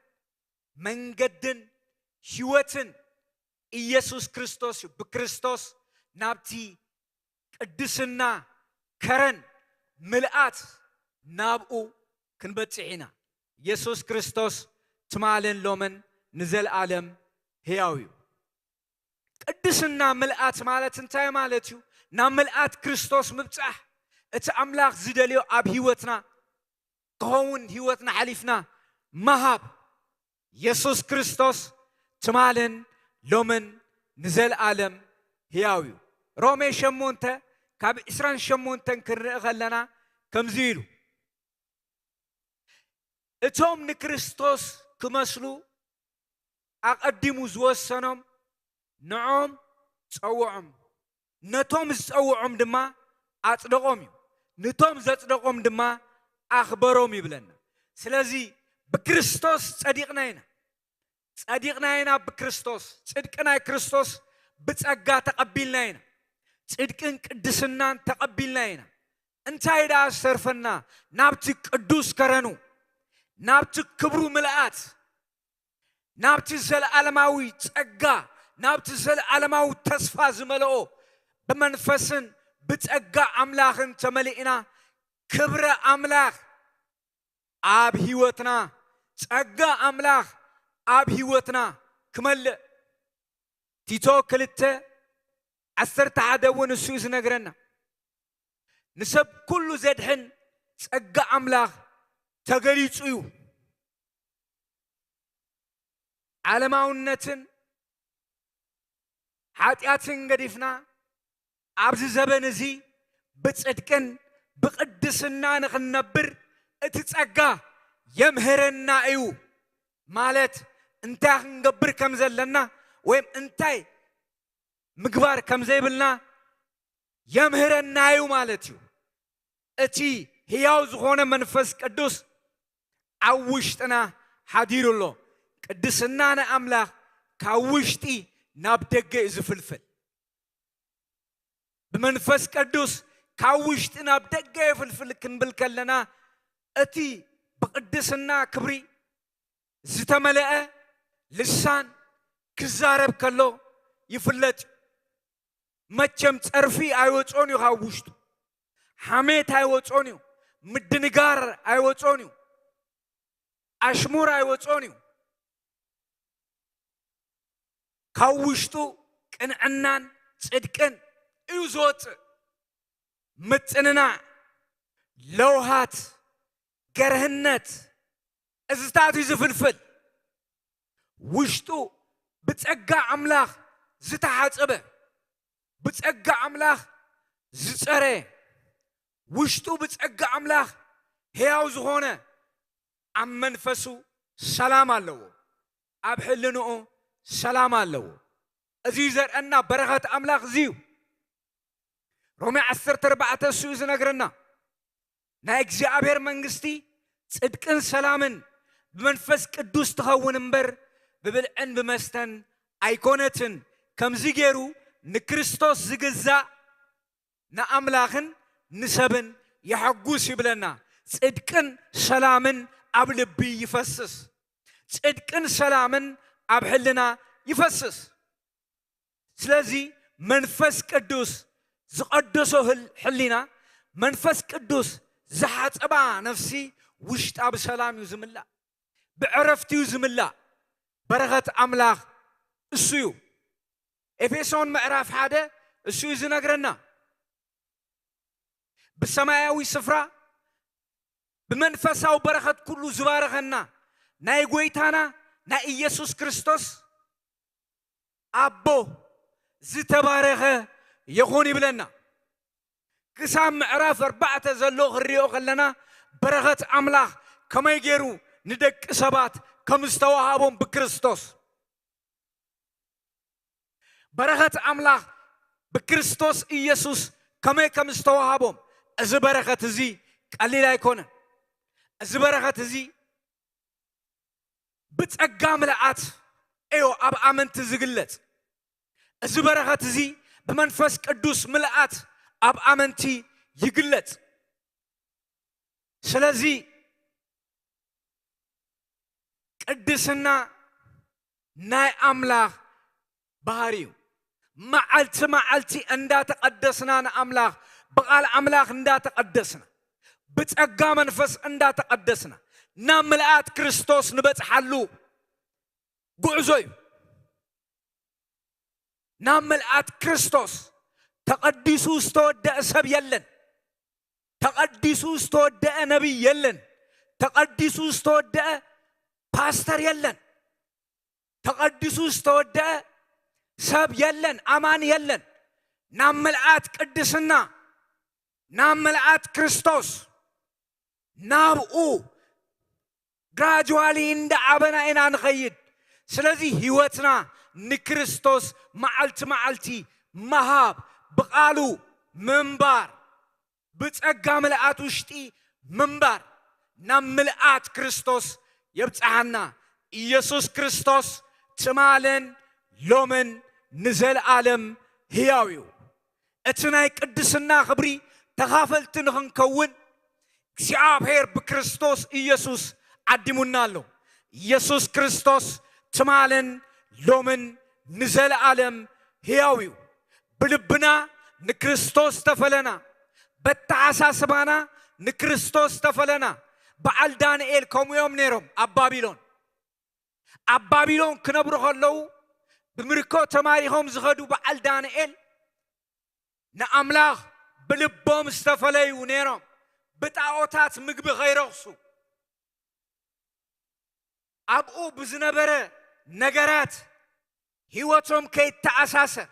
መንገድን ህይወትን ኢየሱስ ክርስቶስ እዩ። ብክርስቶስ ናብቲ ቅድስና ከረን ምልኣት ናብኡ ክንበጽሕ ኢና። ኢየሱስ ክርስቶስ ትማልን ሎምን ንዘለዓለም ህያው እዩ። ቅድስና ምልኣት ማለት እንታይ ማለት እዩ? ናብ ምልኣት ክርስቶስ ምብጻሕ፣ እቲ ኣምላኽ ዝደልዮ ኣብ ህይወትና ክኸውን ህይወትና ሓሊፍና ምሃብ። የሱስ ክርስቶስ ትማልን ሎምን ንዘለኣለም ህያው እዩ። ሮሜ ሸሞንተ ካብ ዕስራን ሸሞንተን ክንርኢ ከለና ከምዚ ኢሉ፣ እቶም ንክርስቶስ ክመስሉ ኣቐዲሙ ዝወሰኖም ንዖም ጸውዖም፣ ነቶም ዝጸውዖም ድማ ኣጽደቖም እዩ፣ ንቶም ዘጽደቖም ድማ ኣኽበሮም ይብለና። ስለዚ ብክርስቶስ ጸዲቕና ኢና፣ ጸዲቕና ኢና ብክርስቶስ። ጽድቂ ናይ ክርስቶስ ብጸጋ ተቐቢልና ኢና፣ ጽድቅን ቅድስናን ተቐቢልና ኢና። እንታይ ደኣ ዝተርፈና? ናብቲ ቅዱስ ከረኑ፣ ናብቲ ክብሩ ምልኣት፣ ናብቲ ዘለዓለማዊ ጸጋ፣ ናብቲ ዘለዓለማዊ ተስፋ ዝመልኦ፣ ብመንፈስን ብጸጋ ኣምላኽን ተመሊእና፣ ክብሪ ኣምላኽ ኣብ ህይወትና፣ ጸጋ ኣምላኽ ኣብ ህይወትና ክመልእ። ቲቶ ክልተ ዓሰርተ ሓደ እውን እሱ እዩ ዝነግረና። ንሰብ ኩሉ ዘድሕን ጸጋ ኣምላኽ ተገሊጹ እዩ። ዓለማውነትን ሓጢኣትን ገዲፍና ኣብዚ ዘበን እዚ ብጽድቅን ብቕድስና ንኽንነብር እቲ ጸጋ የምህረና እዩ። ማለት እንታይ ክንገብር ከም ዘለና ወይም እንታይ ምግባር ከም ዘይብልና የምህረና እዩ ማለት እዩ። እቲ ህያው ዝኾነ መንፈስ ቅዱስ ኣብ ውሽጥና ሓዲሩ ኣሎ። ቅድስና ንኣምላኽ ካብ ውሽጢ ናብ ደገ እዩ ዝፍልፍል። ብመንፈስ ቅዱስ ካብ ውሽጢ ናብ ደገ ይፍልፍል ክንብል ከለና፣ እቲ ብቅድስና ክብሪ ዝተመልአ ልሳን ክዛረብ ከሎ ይፍለጥ እዩ። መቸም ጸርፊ ኣይወጾን እዩ ካብ ውሽጡ፣ ሓሜት ኣይወጾን እዩ፣ ምድንጋር ኣይወጾን እዩ፣ ኣሽሙር ኣይወጾን እዩ። ካብ ውሽጡ ቅንዕናን ጽድቅን እዩ ዝወጽእ። ምጽንናዕ፣ ለውሃት፣ ገርህነት፣ እዝታት እዩ ዝፍልፍል። ውሽጡ ብጸጋ ኣምላኽ ዝተሓጸበ፣ ብጸጋ ኣምላኽ ዝጸረ፣ ውሽጡ ብጸጋ ኣምላኽ ሕያው ዝኾነ፣ ኣብ መንፈሱ ሰላም ኣለዎ፣ ኣብ ሕልንኡ ሰላም ኣለዎ። እዚ ዘርእና በረኸት ኣምላኽ እዚ እዩ። ሮሜ ዓሰርተ ኣርባዕተ እሱ እዩ ዝነግረና። ናይ እግዚኣብሔር መንግስቲ ጽድቅን ሰላምን ብመንፈስ ቅዱስ ትኸውን እምበር፣ ብብልዕን ብመስተን ኣይኮነትን። ከምዚ ገይሩ ንክርስቶስ ዝግዛእ ንኣምላኽን ንሰብን የሐጉስ ይብለና። ጽድቅን ሰላምን ኣብ ልቢ ይፈስስ። ጽድቅን ሰላምን ኣብ ሕልና ይፈስስ። ስለዚ መንፈስ ቅዱስ ዝቐደሶ ህል-፣ ሕሊና፣ መንፈስ ቅዱስ ዝሓጸባ ነፍሲ ውሽጣ ብሰላም እዩ ዝምላእ፣ ብዕረፍቲ እዩ ዝምላእ። በረኸት ኣምላኽ እሱ እዩ። ኤፌሶን ምዕራፍ ሓደ እሱ እዩ ዝነግረና። ብሰማያዊ ስፍራ ብመንፈሳዊ በረኸት ኩሉ ዝባረኸና ናይ ጎይታና ናይ ኢየሱስ ክርስቶስ ኣቦ ዝተባረኸ ይኹን ይብለና። ክሳብ ምዕራፍ ኣርባዕተ ዘሎ ክንሪኦ ከለና በረኸት ኣምላኽ ከመይ ገይሩ ንደቂ ሰባት ከም ዝተዋሃቦም ብክርስቶስ፣ በረኸት ኣምላኽ ብክርስቶስ ኢየሱስ ከመይ ከም ዝተዋሃቦም፣ እዚ በረኸት እዚ ቀሊል ኣይኮነን። እዚ በረኸት እዚ ብጸጋ ምልኣት እዩ ኣብ ኣመንቲ ዝግለጽ። እዚ በረኸት እዚ ብመንፈስ ቅዱስ ምልኣት ኣብ ኣመንቲ ይግለጽ። ስለዚ ቅድስና ናይ ኣምላኽ ባህሪ እዩ። መዓልቲ መዓልቲ እንዳተቐደስና ንኣምላኽ፣ ብቓል ኣምላኽ እንዳተቐደስና፣ ብጸጋ መንፈስ እንዳተቐደስና፣ ናብ ምልኣት ክርስቶስ ንበጽሓሉ ጉዕዞ እዩ። ናብ ምልኣት ክርስቶስ። ተቐዲሱ ዝተወደአ ሰብ የለን። ተቐዲሱ ዝተወደአ ነቢይ የለን። ተቐዲሱ ዝተወደአ ፓስተር የለን። ተቐዲሱ ዝተወደአ ሰብ የለን፣ ኣማኒ የለን። ናብ ምልኣት ቅድስና፣ ናብ ምልኣት ክርስቶስ፣ ናብኡ ግራጅዋሊ እንዳዓበና ኢና ንኸይድ። ስለዚ ህይወትና ንክርስቶስ መዓልቲ መዓልቲ ምሃብ፣ ብቓሉ ምንባር፣ ብጸጋ ምልኣት ውሽጢ ምንባር፣ ናብ ምልኣት ክርስቶስ የብጽሓና። ኢየሱስ ክርስቶስ ትማልን ሎምን ንዘለኣለም ህያው እዩ። እቲ ናይ ቅድስና ክብሪ ተኻፈልቲ ንኽንከውን እግዚኣብሔር ብክርስቶስ ኢየሱስ ዓዲሙና ኣሎ። ኢየሱስ ክርስቶስ ትማልን ሎምን ንዘለኣለም ህያው እዩ። ብልብና ንክርስቶስ ተፈለና፣ በተሓሳስባና ንክርስቶስ ተፈለና። በዓል ዳንኤል ከምኡ እዮም ነይሮም ኣብ ባቢሎን። ኣብ ባቢሎን ክነብሩ ከለዉ ብምርኮ ተማሪኾም ዝኸዱ በዓል ዳንኤል ንኣምላኽ ብልቦም ዝተፈለዩ ነይሮም። ብጣዖታት ምግቢ ከይረኽሱ፣ ኣብኡ ብዝነበረ ነገራት ህይወቶም ከይተኣሳሰር፣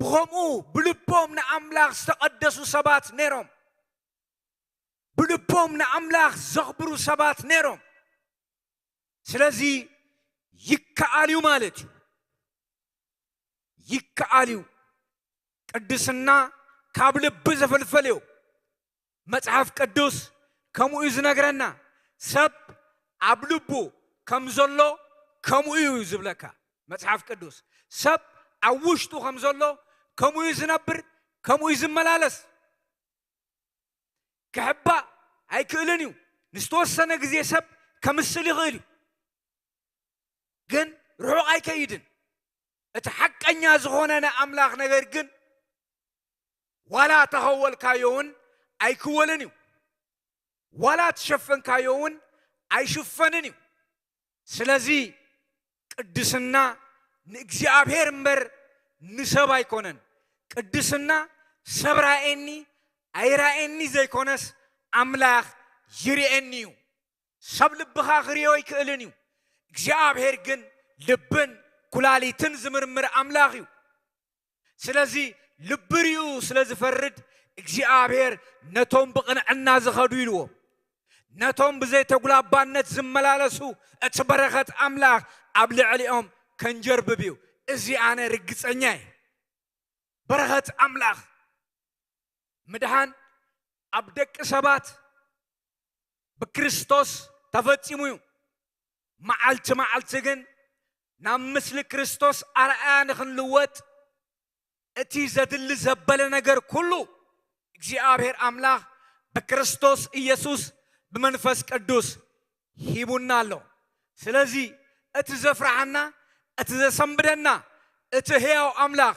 ብኸምኡ ብልቦም ንኣምላኽ ዝተቐደሱ ሰባት ነይሮም። ብልቦም ንኣምላኽ ዘኽብሩ ሰባት ነይሮም። ስለዚ ይከኣል እዩ ማለት እዩ። ይከኣል እዩ። ቅድስና ካብ ልቢ ዝፍልፍል እዩ። መጽሓፍ ቅዱስ ከምኡ እዩ ዝነግረና። ሰብ ኣብ ልቡ ከም ዘሎ ከምኡ እዩ ዝብለካ መጽሓፍ ቅዱስ። ሰብ ኣብ ውሽጡ ከም ዘሎ ከምኡ እዩ ዝነብር፣ ከምኡ እዩ ዝመላለስ። ክሕባእ ኣይክእልን እዩ። ንዝተወሰነ ግዜ ሰብ ከምስል ይኽእል እዩ፣ ግን ርሑቕ ኣይከይድን። እቲ ሓቀኛ ዝኾነ ናይ ኣምላኽ ነገር ግን ዋላ ተኸወልካዮ እውን ኣይክወልን እዩ፣ ዋላ ትሸፈንካዮ እውን ኣይሽፈንን እዩ። ስለዚ ቅድስና ንእግዚኣብሔር እምበር ንሰብ ኣይኮነን። ቅድስና ሰብ ራኤኒ ኣይራኤኒ ዘይኮነስ ኣምላኽ ይርኤኒ እዩ። ሰብ ልብኻ ክርእዮ ኣይክእልን እዩ። እግዚኣብሔር ግን ልብን ኩላሊትን ዝምርምር ኣምላኽ እዩ። ስለዚ ልቢ ርእዩ ስለ ዝፈርድ እግዚኣብሔር ነቶም ብቕንዕና ዝኸዱ ኢልዎም፣ ነቶም ብዘይተጉላባነት ዝመላለሱ እቲ በረኸት ኣምላኽ ኣብ ልዕሊኦም ከንጀርብብ እዩ። እዚ ኣነ ርግጸኛ እየ። በረኸት ኣምላኽ ምድሓን ኣብ ደቂ ሰባት ብክርስቶስ ተፈጺሙ እዩ። መዓልቲ መዓልቲ ግን ናብ ምስሊ ክርስቶስ ኣርኣያ ንኽንልወጥ እቲ ዘድሊ ዘበለ ነገር ኩሉ እግዚኣብሔር ኣምላኽ ብክርስቶስ ኢየሱስ ብመንፈስ ቅዱስ ሂቡና ኣሎ። ስለዚ እቲ ዘፍርሓና፣ እቲ ዘሰንብደና፣ እቲ ሕያው ኣምላኽ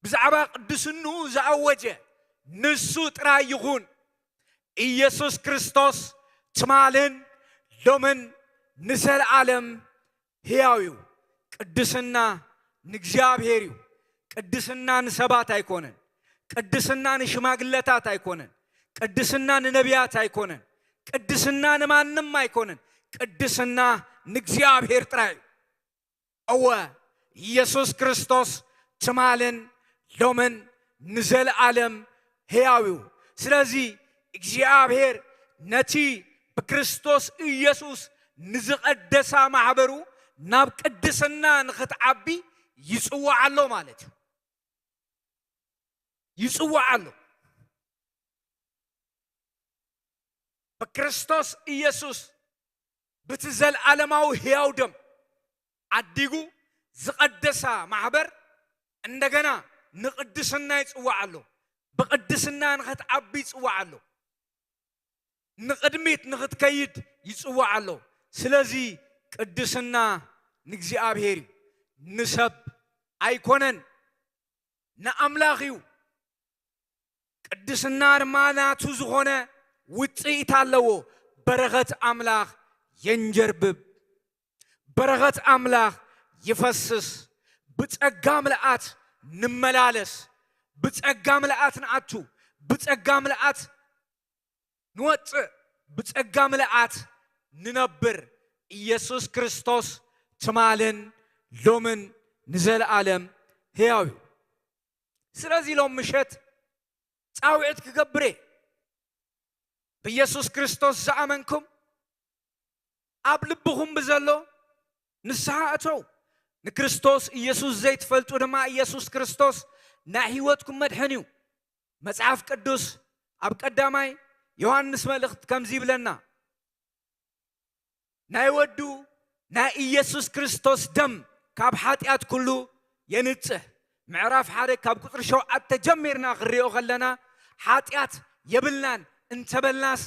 ብዛዕባ ቅድስንኡ ዝኣወጀ ንሱ ጥራይ ይኹን። ኢየሱስ ክርስቶስ ትማልን ሎምን ንዘለኣለም ሕያው እዩ። ቅድስና ንእግዚኣብሔር እዩ። ቅድስና ንሰባት ኣይኮነን። ቅድስና ንሽማግለታት ኣይኮነን። ቅድስና ንነቢያት ኣይኮነን። ቅድስና ንማንም ኣይኮነን። ቅድስና ንእግዚኣብሔር ጥራይ እዩ። እወ፣ ኢየሱስ ክርስቶስ ትማልን ሎምን ንዘለኣለም ሕያው እዩ። ስለዚ እግዚኣብሔር ነቲ ብክርስቶስ ኢየሱስ ንዝቐደሳ ማሕበሩ ናብ ቅድስና ንኽትዓቢ ይጽውዓ ኣሎ ማለት እዩ። ይጽውዓ ኣሎ። ብክርስቶስ ኢየሱስ ብቲ ዘልዓለማዊ ሕያው ደም ዓዲጉ ዝቐደሳ ማሕበር እንደገና ንቕድስና ይጽውዓ ኣሎ። ብቕድስና ንኽትዓቢ ይጽውዓ ኣሎ። ንቕድሚት ንኽትከይድ ይጽውዓ ኣሎ። ስለዚ ቅድስና ንእግዚኣብሔር እዩ፣ ንሰብ ኣይኮነን፣ ንኣምላኽ እዩ። ቅድስና ድማ ናቱ ዝኾነ ውጽኢት ኣለዎ። በረኸት ኣምላኽ የንጀርብብ። በረኸት ኣምላኽ ይፈስስ። ብጸጋ ምልኣት ንመላለስ። ብጸጋ ምልኣት ንኣቱ። ብጸጋ ምልኣት ንወጽእ። ብጸጋ ምልኣት ንነብር። ኢየሱስ ክርስቶስ ትማልን ሎምን ንዘለኣለም ሕያው እዩ። ስለዚ ሎም ምሸት ጻውዒት ክገብር እየ። ብኢየሱስ ክርስቶስ ዝኣመንኩም ኣብ ልብኹም ብዘሎ ንስሓ እተው። ንክርስቶስ ኢየሱስ ዘይትፈልጡ ድማ ኢየሱስ ክርስቶስ ናይ ሕይወትኩም መድሕን እዩ። መጽሓፍ ቅዱስ ኣብ ቀዳማይ ዮሃንስ መልእኽቲ ከምዚ ይብለና፣ ናይ ወዱ ናይ ኢየሱስ ክርስቶስ ደም ካብ ሓጢኣት ኩሉ የንጽህ። ምዕራፍ ሓደ ካብ ቁጽሪ ሸውዓተ ጀሚርና ክንሪኦ ከለና ሓጢኣት የብልናን እንተበልናስ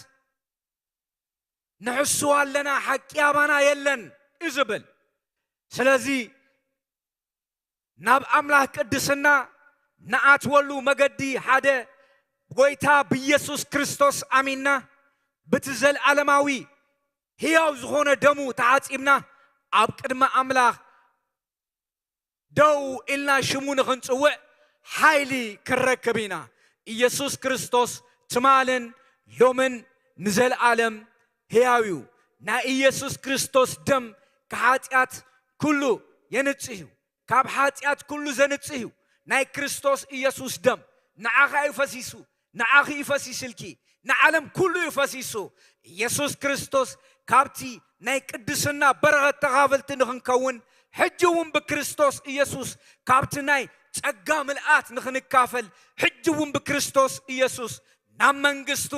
ንሕስው ኣለና፣ ሓቂ ኣባና የለን እዩ ዝብል። ስለዚ ናብ ኣምላኽ ቅድስና ንኣትወሉ መገዲ ሓደ ብጎይታ ብኢየሱስ ክርስቶስ ኣሚንና ብቲ ዘለዓለማዊ ሕያው ዝኾነ ደሙ ተሓጺብና ኣብ ቅድሚ ኣምላኽ ደው ኢልና ሽሙ ንኽንጽውዕ ሓይሊ ክንረክብ ኢና። ኢየሱስ ክርስቶስ ትማልን ሎምን ንዘለዓለም ሕያው እዩ። ናይ ኢየሱስ ክርስቶስ ደም ካሓጢኣት ኩሉ የንጽህ እዩ። ካብ ሓጢኣት ኩሉ ዘንጽህ እዩ። ናይ ክርስቶስ ኢየሱስ ደም ንዓኻ እዩ ፈሲሱ፣ ንዓኺ እዩ ፈሲስልኪ፣ ንዓለም ኩሉ እዩ ፈሲሱ። ኢየሱስ ክርስቶስ ካብቲ ናይ ቅድስና በረኸት ተኻፈልቲ ንኽንከውን፣ ሕጂ እውን ብክርስቶስ ኢየሱስ ካብቲ ናይ ጸጋ ምልኣት ንኽንካፈል፣ ሕጂ እውን ብክርስቶስ ኢየሱስ ናብ መንግስቱ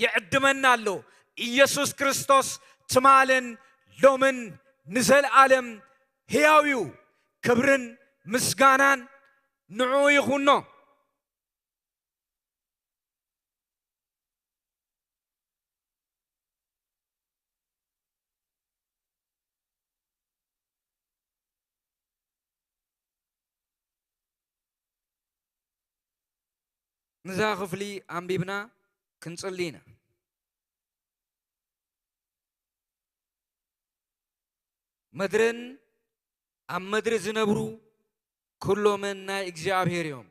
ይዕድመና ኣሎ። ኢየሱስ ክርስቶስ ትማልን ሎምን ንዘለኣለም ሕያው እዩ። ክብርን ምስጋናን ንዕኡ ይኹኖ። ንዛ ክፍሊ ኣንቢብና ክንጽሊ ኢና። ምድርን ኣብ ምድሪ ዝነብሩ ኩሎምን ናይ እግዚኣብሔር እዮም።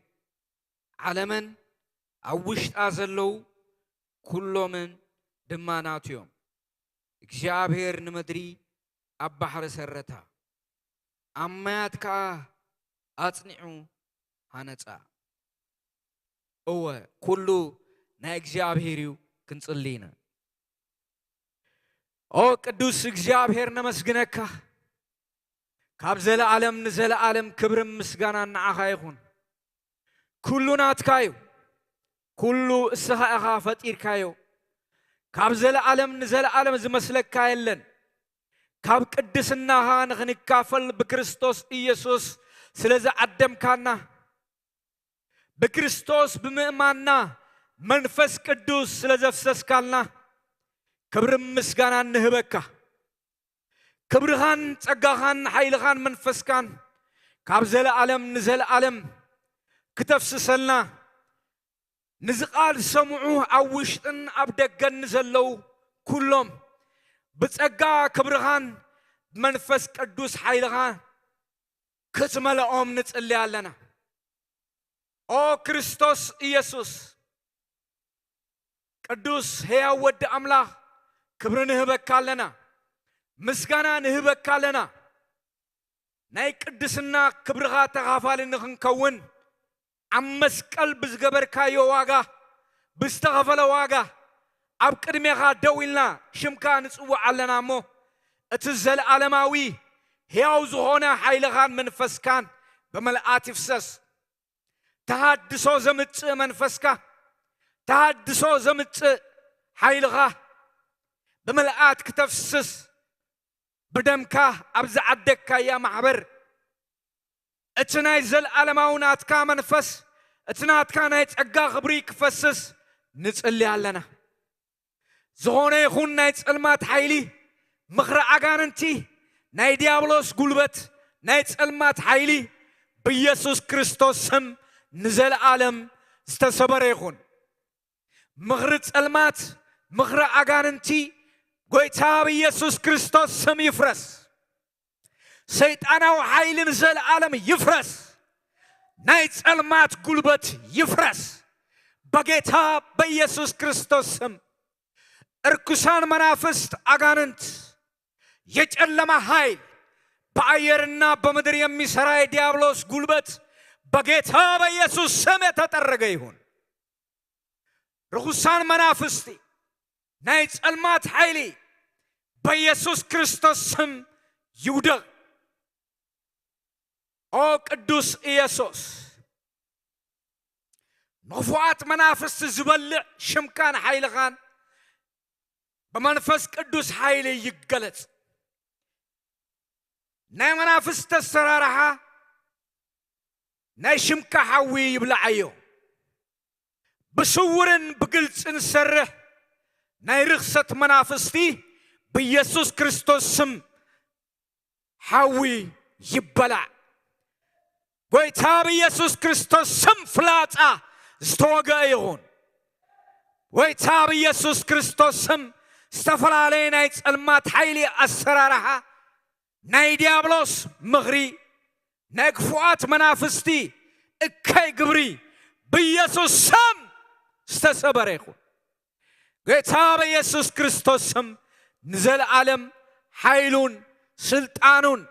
ዓለምን ኣብ ውሽጣ ዘለዉ ኩሎምን ድማ ናቱ እዮም። እግዚኣብሔር ንምድሪ ኣብ ባሕሪ ሰረታ፣ ኣብ ማያት ከኣ ኣጽኒዑ ሃነጻ። እወ፣ ኩሉ ናይ እግዚኣብሔር እዩ። ክንጽሊ ኢና። ኦ ቅዱስ እግዚኣብሔር፣ ነመስግነካ። ካብ ዘለኣለም ንዘለኣለም ክብርን ምስጋናን ንዓኻ ይኹን። ኩሉ ናትካ እዩ። ኩሉ እስኻ ኢኻ ፈጢርካዮ። ካብ ዘለኣለም ንዘለኣለም ዝመስለካ የለን። ካብ ቅድስናኻ ንኽንካፈል ብክርስቶስ ኢየሱስ ስለ ዝዓደምካና፣ ብክርስቶስ ብምእማንና መንፈስ ቅዱስ ስለ ዘፍሰስካልና ክብርን ምስጋናን ንህበካ። ክብርኻን ጸጋኻን ሓይልኻን መንፈስካን ካብ ዘለኣለም ንዘለኣለም ክተፍስሰልና፣ ንዚ ቃል ዝሰምዑ ኣብ ውሽጥን ኣብ ደገን ንዘለዉ ኩሎም ብጸጋ ክብርኻን ብመንፈስ ቅዱስ ሓይልኻ ክትመልኦም ንጽሊ ኣለና። ኦ ክርስቶስ ኢየሱስ፣ ቅዱስ ሕያው ወዲ ኣምላኽ፣ ክብሪ ንህበካ ኣለና፣ ምስጋና ንህበካ ኣለና። ናይ ቅድስና ክብርኻ ተኻፋሊ ንኽንከውን፣ ኣብ መስቀል ብዝገበርካዮ ዋጋ፣ ብዝተኸፈለ ዋጋ፣ ኣብ ቅድሜኻ ደው ኢልና ሽምካ ንጽውዕ ኣለና እሞ፣ እቲ ዘለኣለማዊ ሕያው ዝኾነ ሓይልኻን መንፈስካን ብምልኣት ይፍሰስ። ተሃድሶ ዘምጽእ መንፈስካ፣ ተሃድሶ ዘምጽእ ሓይልኻ ብምልኣት ክተፍስስ፣ ብደምካ ኣብ ዝዓደግካያ ማሕበር፣ እቲ ናይ ዘለኣለማዊ ናትካ መንፈስ፣ እቲ ናትካ ናይ ጸጋ ክብሪ ክፈስስ ንጽሊ ኣለና። ዝኾነ ይኹን ናይ ጸልማት ሓይሊ፣ ምኽሪ ኣጋንንቲ፣ ናይ ዲያብሎስ ጉልበት፣ ናይ ጸልማት ሓይሊ ብኢየሱስ ክርስቶስ ስም ንዘለኣለም ዝተሰበረ ይኹን። ምኽሪ ጸልማት፣ ምኽሪ ኣጋንንቲ፣ ጎይታ ብኢየሱስ ክርስቶስ ስም ይፍረስ። ሰይጣናዊ ሓይሊ ንዘለኣለም ይፍረስ። ናይ ጸልማት ጉልበት ይፍረስ በጌታ በኢየሱስ ክርስቶስ ስም። እርኩሳን መናፍስት፣ ኣጋንንት፣ የጨለማ ኃይል፣ በአየርና በምድር የሚሰራ የዲያብሎስ ጉልበት በጌታ በኢየሱስ ስም የተጠረገ ይሁን። ርኹሳን መናፍስቲ፣ ናይ ጸልማት ሓይሊ በኢየሱስ ክርስቶስ ስም ይውደቕ። ኦ ቅዱስ ኢየሱስ፣ ንኽፉኣት መናፍስቲ ዝበልዕ ሽምካን ሓይልኻን ብመንፈስ ቅዱስ ሓይሊ ይገለጽ። ናይ መናፍስቲ ኣሰራርሓ ናይ ሽምካ ሓዊ ይብልዓዮ። ብስውርን ብግልጽን ዝሰርሕ ናይ ርኽሰት መናፍስቲ ብኢየሱስ ክርስቶስ ስም ሓዊ ይበላዕ። ጎይታ ብኢየሱስ ክርስቶስ ስም ፍላጻ ዝተወግአ ይኹን። ጎይታ ብኢየሱስ ክርስቶስ ስም ዝተፈላለየ ናይ ጸልማት ሓይሊ ኣሰራርሓ፣ ናይ ዲያብሎስ ምኽሪ፣ ናይ ክፉኣት መናፍስቲ እከይ ግብሪ ብኢየሱስ ስም ዝተሰበረ ይኹን። ጌታ በኢየሱስ ክርስቶስ ስም ንዘለዓለም ሓይሉን ስልጣኑን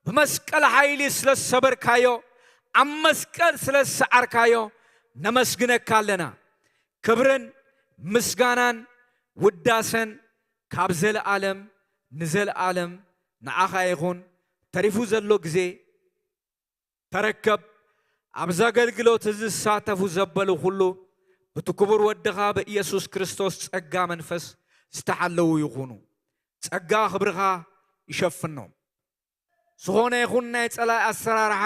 ብመስቀል ሓይሊ ስለ ዝሰበርካዮ፣ ኣብ መስቀል ስለ ዝሰዓርካዮ ነመስግነካ ኣለና። ክብርን ምስጋናን ውዳሰን ካብ ዘለዓለም ንዘለዓለም ንዓኻ ይኹን። ተሪፉ ዘሎ ግዜ ተረከብ። ኣብዚ ኣገልግሎት እዚ ዝሳተፉ ዘበሉ ኩሉ፣ ብቲ ክቡር ወድኻ ብኢየሱስ ክርስቶስ ጸጋ መንፈስ ዝተሓለዉ ይኹኑ። ጸጋ ክብርኻ ይሸፍኖም። ዝኾነ ይኹን ናይ ጸላኢ ኣሰራርሓ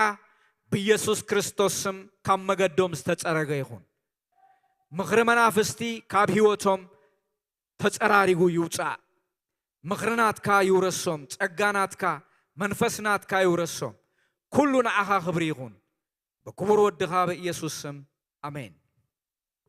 ብኢየሱስ ክርስቶስ ስም ካብ መገዶም ዝተጸረገ ይኹን። ምኽሪ መናፍስቲ ካብ ህይወቶም ተጸራሪጉ ይውጻእ። ምኽሪ ናትካ ይውረሶም፣ ጸጋ ናትካ፣ መንፈስ ናትካ ይውረሶም። ኩሉ ንዓኻ ክብሪ ይኹን። ብክቡር ወድኻ ብኢየሱስ ስም፣ ኣሜን።